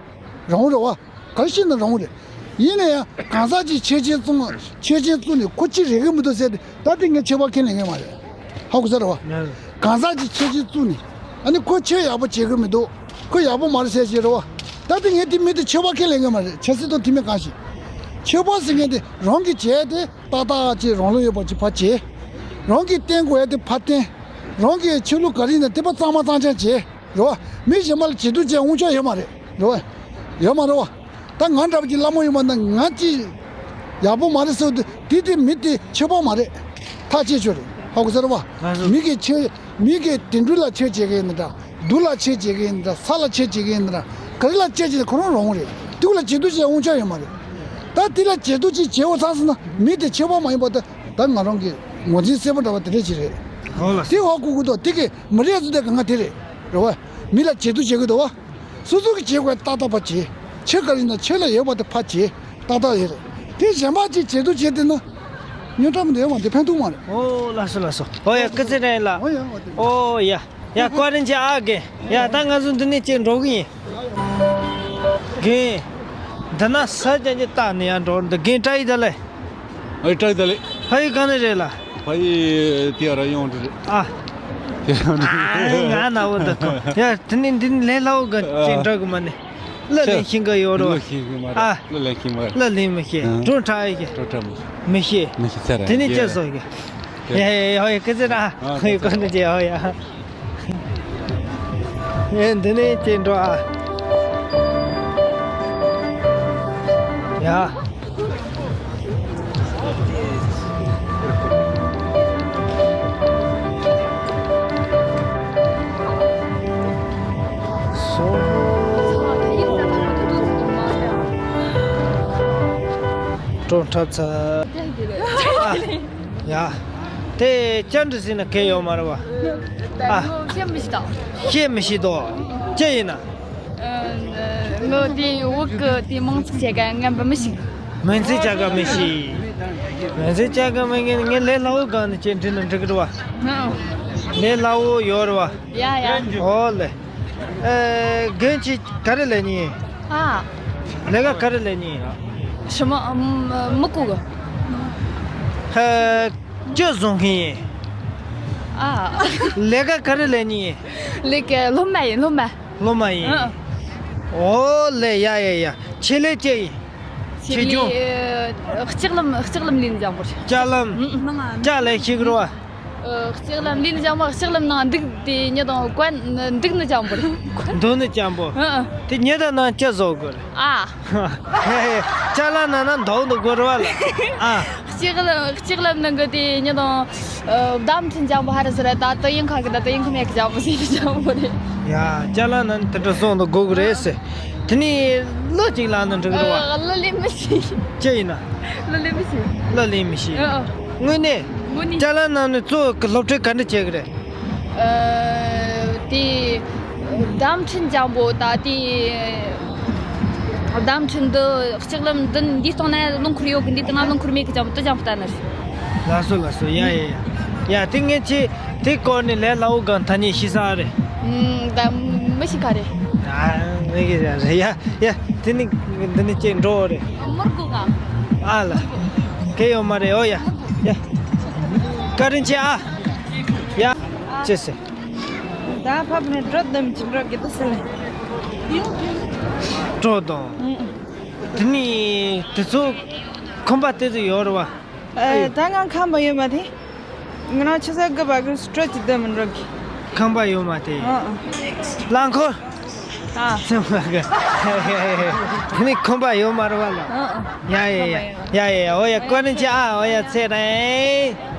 རང་དབང་རེད་བ། ག་རེ་བཤད་ན་རང་དབང་རེད། ཡིན་ན་ཡང་གང་ཟག་ཅིག་ཆོས་ཆེན་བཙུགས་ཆོས་ཆེན་བཙུགས་ནས་ཁོ་ཅི་རེད་གི་མི་འདུག་ཟེར་ཏེ་ད་དེ་ངས་ཆོས་པ་ཁས་ལེན་གི་མ་རེད། ཧ་གོ་ས་རེད་བ། གང་ཟག་ཅིག་ཆོས་ཆེན་བཙུགས་ནས་ཨ་ནི་ཁོ་ཆོས་ཡག་པོ་བྱེད་གི་མི་འདུག་ཁོ་ཡག་པོ་མ་རེད་ཟེར་ཞིག་རེད་བ། ད་དེ་ངས་དེ་མི་དེ་ཆོས་པ་ཁས་ལེན་གི་མ་རེད། ཆབ་སྲིད་དང་མཐུན་མིན་གང་ཞིག་ཆོས་པ་ཟེར་མཁན་དེ་རང་གི་བྱས་ཏེ་ཏག་ཏག་ཅིག་རང་ལུགས་ཡོད་པ་ཅིག་ཕར་བྱས། རང་གི་བསྟེན་དགོས་ཡ་དེ་ཕར་བསྟེན། རང་གི་ཆོས་ལུགས་ག་རེ་ཡིན་ན་དེ་ཕར་གཙང་མ་གཙང་རྐྱང་བྱས། རེད་བ། མི་གཞན་པ་ལ་བྱེད་སྡུག་བྱེད་དབང་ཆ་ཡོད་མ་རེད། རེད་བ། ཡོད་མ་རེད་བ། ད་ང་འདྲ་པོ་ཅིག་བླ་མ་ཡིན་པ་ན་ང་ཅིག་ཡག་པོ་མ་རེད་ཟེར་དུས་དེ་དེ་མི་དེ་ཆོས་པ་མ་རེད། ཐག་བཅད་ཆོག་རེད། ཧ་གོ་ས་རེད་བ། ང་ཚོ་མི་གི་ཆོས་མི་གི་དེ་འདྲུ་ལ་ཆོས་བྱེད་མཁན་ཡིན་ན་འདྲ། རྡུལ་ལ་ཆོས་བྱེད་མཁན་ཡིན་ན་འདྲ། ས་ལ་ཆོས་བྱེད་མཁན་ཡིན་ན་འདྲ། ག་རེ་ལ་ཆོས་བྱེད་ཁོ་རང་རང་རེད། དེ་ལ་བྱེད་སྡུག་བྱེད་དབང་ཆ་ཡོད་མ་རེད། ད་དེ་ལ་བྱེད་སྡུག་ཅིག་བྱེད་འོ་ཚང་ཟེར་ན་མི་དེ་ཆོས་པ་མ་ཡིན་པ་ད་ད་ང་རང་གི་ངོས་འཛིན་གསལ་པོ་འདྲ་བ་དེ་འདྲ་ཅིག་རེད། ཧོ་ལ། དེ་ཧ་གོ་གི་འདུག་དེ་གི་མི་རེད་ཟེར་དེ་གང་ག་དེ་རེད། རེད་བ། མི་ལ་བྱེད་སྡུག་བྱེད་གི་འདུག་བ། སོ་སོ་གི་བྱེད་དགོས་ཏག་ཏག་པ་བྱེད། ཆོས་ག་རེ་ཡིན་ན་ཆོས་ལ་ཡོད་པ་དེ་ཕར་བྱེད། ཏག་ཏག་ཡོད་རེད། དེ་གཞན་པ་ཅིག་བྱེད་དུ་བྱེད་དེ་ན། ཉོ་གྲབས་མི་འདུག་ཡོད་མ་དེ་ཕན་ཐོགས་མ་རེད། ཨོ་ལགས་སོ་ལགས་སོ། ཨོ་ཡ་སྐུ་ཚེ་རིང་ལགས། ཨོ་ཡ་ཨོ་དེ། ཨོ་ཡ། ཡ་བཀའ་དྲིན་ཆེ་ཨ་རྒན། ཡ་ད་ང་ཚོ་འདི་ནས་ཅིག་འགྲོ་གི་ཡིན། རྒན། འདི་ན་ས་ཅན་གྱི་རྟགས་ནས་ཡར་འགྲོ་འདི་རྒན་བཀྲ་ཤིས་བདེ་ལེགས། ཨེ་བཀྲ་ཤིས་བདེ་ལེགས། ཕ་ཡུལ་གང་ནས་རེད་ལགས། ཕ་ཡུལ་དེ་ར་ཡོང་འདི་རེད། ཨ། དེ་ར་ཡོང་འདི། ཨ་ང་ན་འོ་འདི་ཐོ། ཡ་དེ་ནས་འདི་ནས་ལས་སླ་བོ་ག་ཅིག་འགྲོ་གི་མ་ནི། གླུ་ལེན་ཤེས་གི་ཡོད་རོ། གླུ་ཤེས་གི་མ་རེད། ཨ། གླུ་ལེན་ཤེས་མ་རེད། གླུ་ལེན་མི་ཤེས། ཨ། བྲོ་འཁྲབ་ཡི་གི། བྲོ་འཁྲབ་མི་ཤེས། མི་ཤེས། མི་ཤེས་ཚར་རེད། དེ་ནས་ཅི་བཟོ་གི། ཡ་ཡ་ཡ་ཡ་སྐུ་ཚེ་རིང་། ཨ་ཡ་སྐུ་ཚེ་རིང་། ཡ་ཡ། ཨེ་འདི་ནས་ཅིག་འགྲོ་ཨ། ཡ། སོ། བྲོ་འཁྲབ་ཚར། ཨ། ཡ། དེ་བཅར་འདྲི་ཟེར་ན་གལ་ཡོད་མ་རེད་བ། ཨ། བཤད་མི་ཤེས་དང་། བཤད་མི་ཤེས་དོ། ཅི་ཡིན་ན། ངོ་དེ་བོད་གི་དེ་མིང་ཚིག་བྱེད་ག་ངན་པ་མི་ཤེས། མིང་ཚིག་བྱ་ག་མི་ཤེས། མིང་ཚིག་བྱ་ག་མི་ངན་ངས་ལས་སླ་བོ་སྒང་ནས་ཅིག་འདྲི་ན་འགྲིག་གི་རེད་བ། ལས་སླ་བོ་ཡོད་རེད་བ། ཡ་ཡ། ཨོ་ལེ། ཨེ། རྒན་ཁྱེད་ག་རེ་ལས་ནི། ཨ། ལས་ཀ་ག་རེ་ལས་ནི།什么？嗯，没过过。ཨེ། ཅི་བཟོ་མཁན་ཡིན། ཨ། ལས་ཀ་ག་རེ་ལས་ནི། ལས་ཀ་སློབ་མ་ཡིན་སློབ་མ། སློབ་མ་ཡིན། ཨ། ཨོ་ལེ་ཡ་ཡ་ཡ། ཆེད་ལས་ཅི་ཡིན། ཆེད་ལས། ལྕགས་ལམ་ལྕགས་ལམ་ལས་ནི་སྦྱང་བར། ལྕགས་ལམ། ལྕགས་ལས་ཤེས་གི་རེད་བ། ལྕགས་ལམ་ལས་ནི་སྦྱང་བ། ལྕགས་ལམ་ནང་འདུག་དེ་ཉི་དང་ཀོན་འདུག་ནི་སྦྱང་བར། འདུག་ནི་སྦྱང་བར། དེ་ཉི་དང་ནང་ཅི་བཟོ་དགོས། ཨ། ལྕགས་ལམ་ནང་ན་འདུག་ནི་དགོས་རེད་བ་ལ། ཨ། ལྕགས་ལམ་ལྕགས་ལམ་ནང་གི་དེ་ཉི་དང་། བརྡ་འཕྲིན་སྦྱང་བ་ཧ་ར་ཟེར་ར་ད་ཏི་ཡིན་ཁ་གི་ད་ཏི་ཡིན་ཁ་མེད་གི་སྦྱང་བ་ཟེར་སྦྱང་བ་རེད། ཡ། ལྕགས་ལམ་ནང་དེ་འདྲ་སོང་དུ་དགོས་གི་རེད་ཟེར། དེ་ནི་གླུ་ཅིག་བླངས་ནས་འགྲིག་གི་རེད་བ། གླུ་ལེན་མི་ཤེས། ཅི་ཡིན་ན། གླུ་ལེན་མི་ཤེས། གླུ་ལེན་མི་ཤེས། ཨ། དངོས་གནས། དངོས་གནས། ལྕགས་ལམ་ནང་ནས་གཙོ་བོ་གི་སློབ་ཁྲིད་ག་འདྲ་བྱེད་གི་རེད། ཨ། དེ། བརྡ་འཕྲིན་སྦྱང་བོ་ད་དེ། བརྡ་འཕྲིན་འདི་ལྕགས་ལམ་འདི་འདི་སྟེང་ན་རླངས་འཁོར་ཡོད་གི་འདི་སྟེང་ན་རླངས་འཁོར་མེད་གི་སྦྱང་བོ་དུ་སྦྱང་བོ་ལྟ་ནི་རེད། ལགས་སོ་ལགས་སོ། ཡ་ཡ་ཡ། ཡ་དེ་ངས་ཆེ་དེ་སྐོར་ནས་ལས་སླ་བོ་གང་ཐ་སྙད་ཤེས་ས་རེད། ཨུམ། ད་མི་ཤེས་ཁ་རེད། ཨ་ངས་ཀྱི་རེད་རེད། ཡ་ཡ་དེ་ནི་འདི་ནི་ཅིག་འགྲོ་རེད། མོར་གོ་ག་ཨ་ལ། གལ་ཡོད་མ་རེད། ཨོ་ཡ་ཡ། བཀའ་དྲིན་ཆེ་ཨ། ཡ། ཅེས་ཟེར། ད་ཕབ་ནས་འགྲོ་དམ་གྱི་འགྲོ་གི་འདུག་ཟེར་ལེ། འགྲོ་དང་། ཨུམ། དེ་ནི་དེ་ཚོ་ཁང་པ་དེ་ཚོ་ཡོད་རེད་བ། ཨ། ད་ང་ཁང་པ་ཡོད་མ་དེ། ང་རང་ཆུ་ཚོད་དགུ་པ་གི་སྤྲོད་ཀྱི་བསྡད་མི་འགྲོ་གི། ཁང་པ་ཡོད་མ་དེ། ཨ་ཨ། རླངས་འཁོར། ཨ། སེམས་ལ་གི། དེ་ནི་ཁང་པ་ཡོད་མ་རེད་བ་ལ། ཨ་ཨ། ཡ་ཡ་ཡ་ཡ་ཡ། ཨོ་ཡ་བཀའ་དྲིན་ཆེ་ཨ། ཨོ་ཡ་ཚེ་རིང་།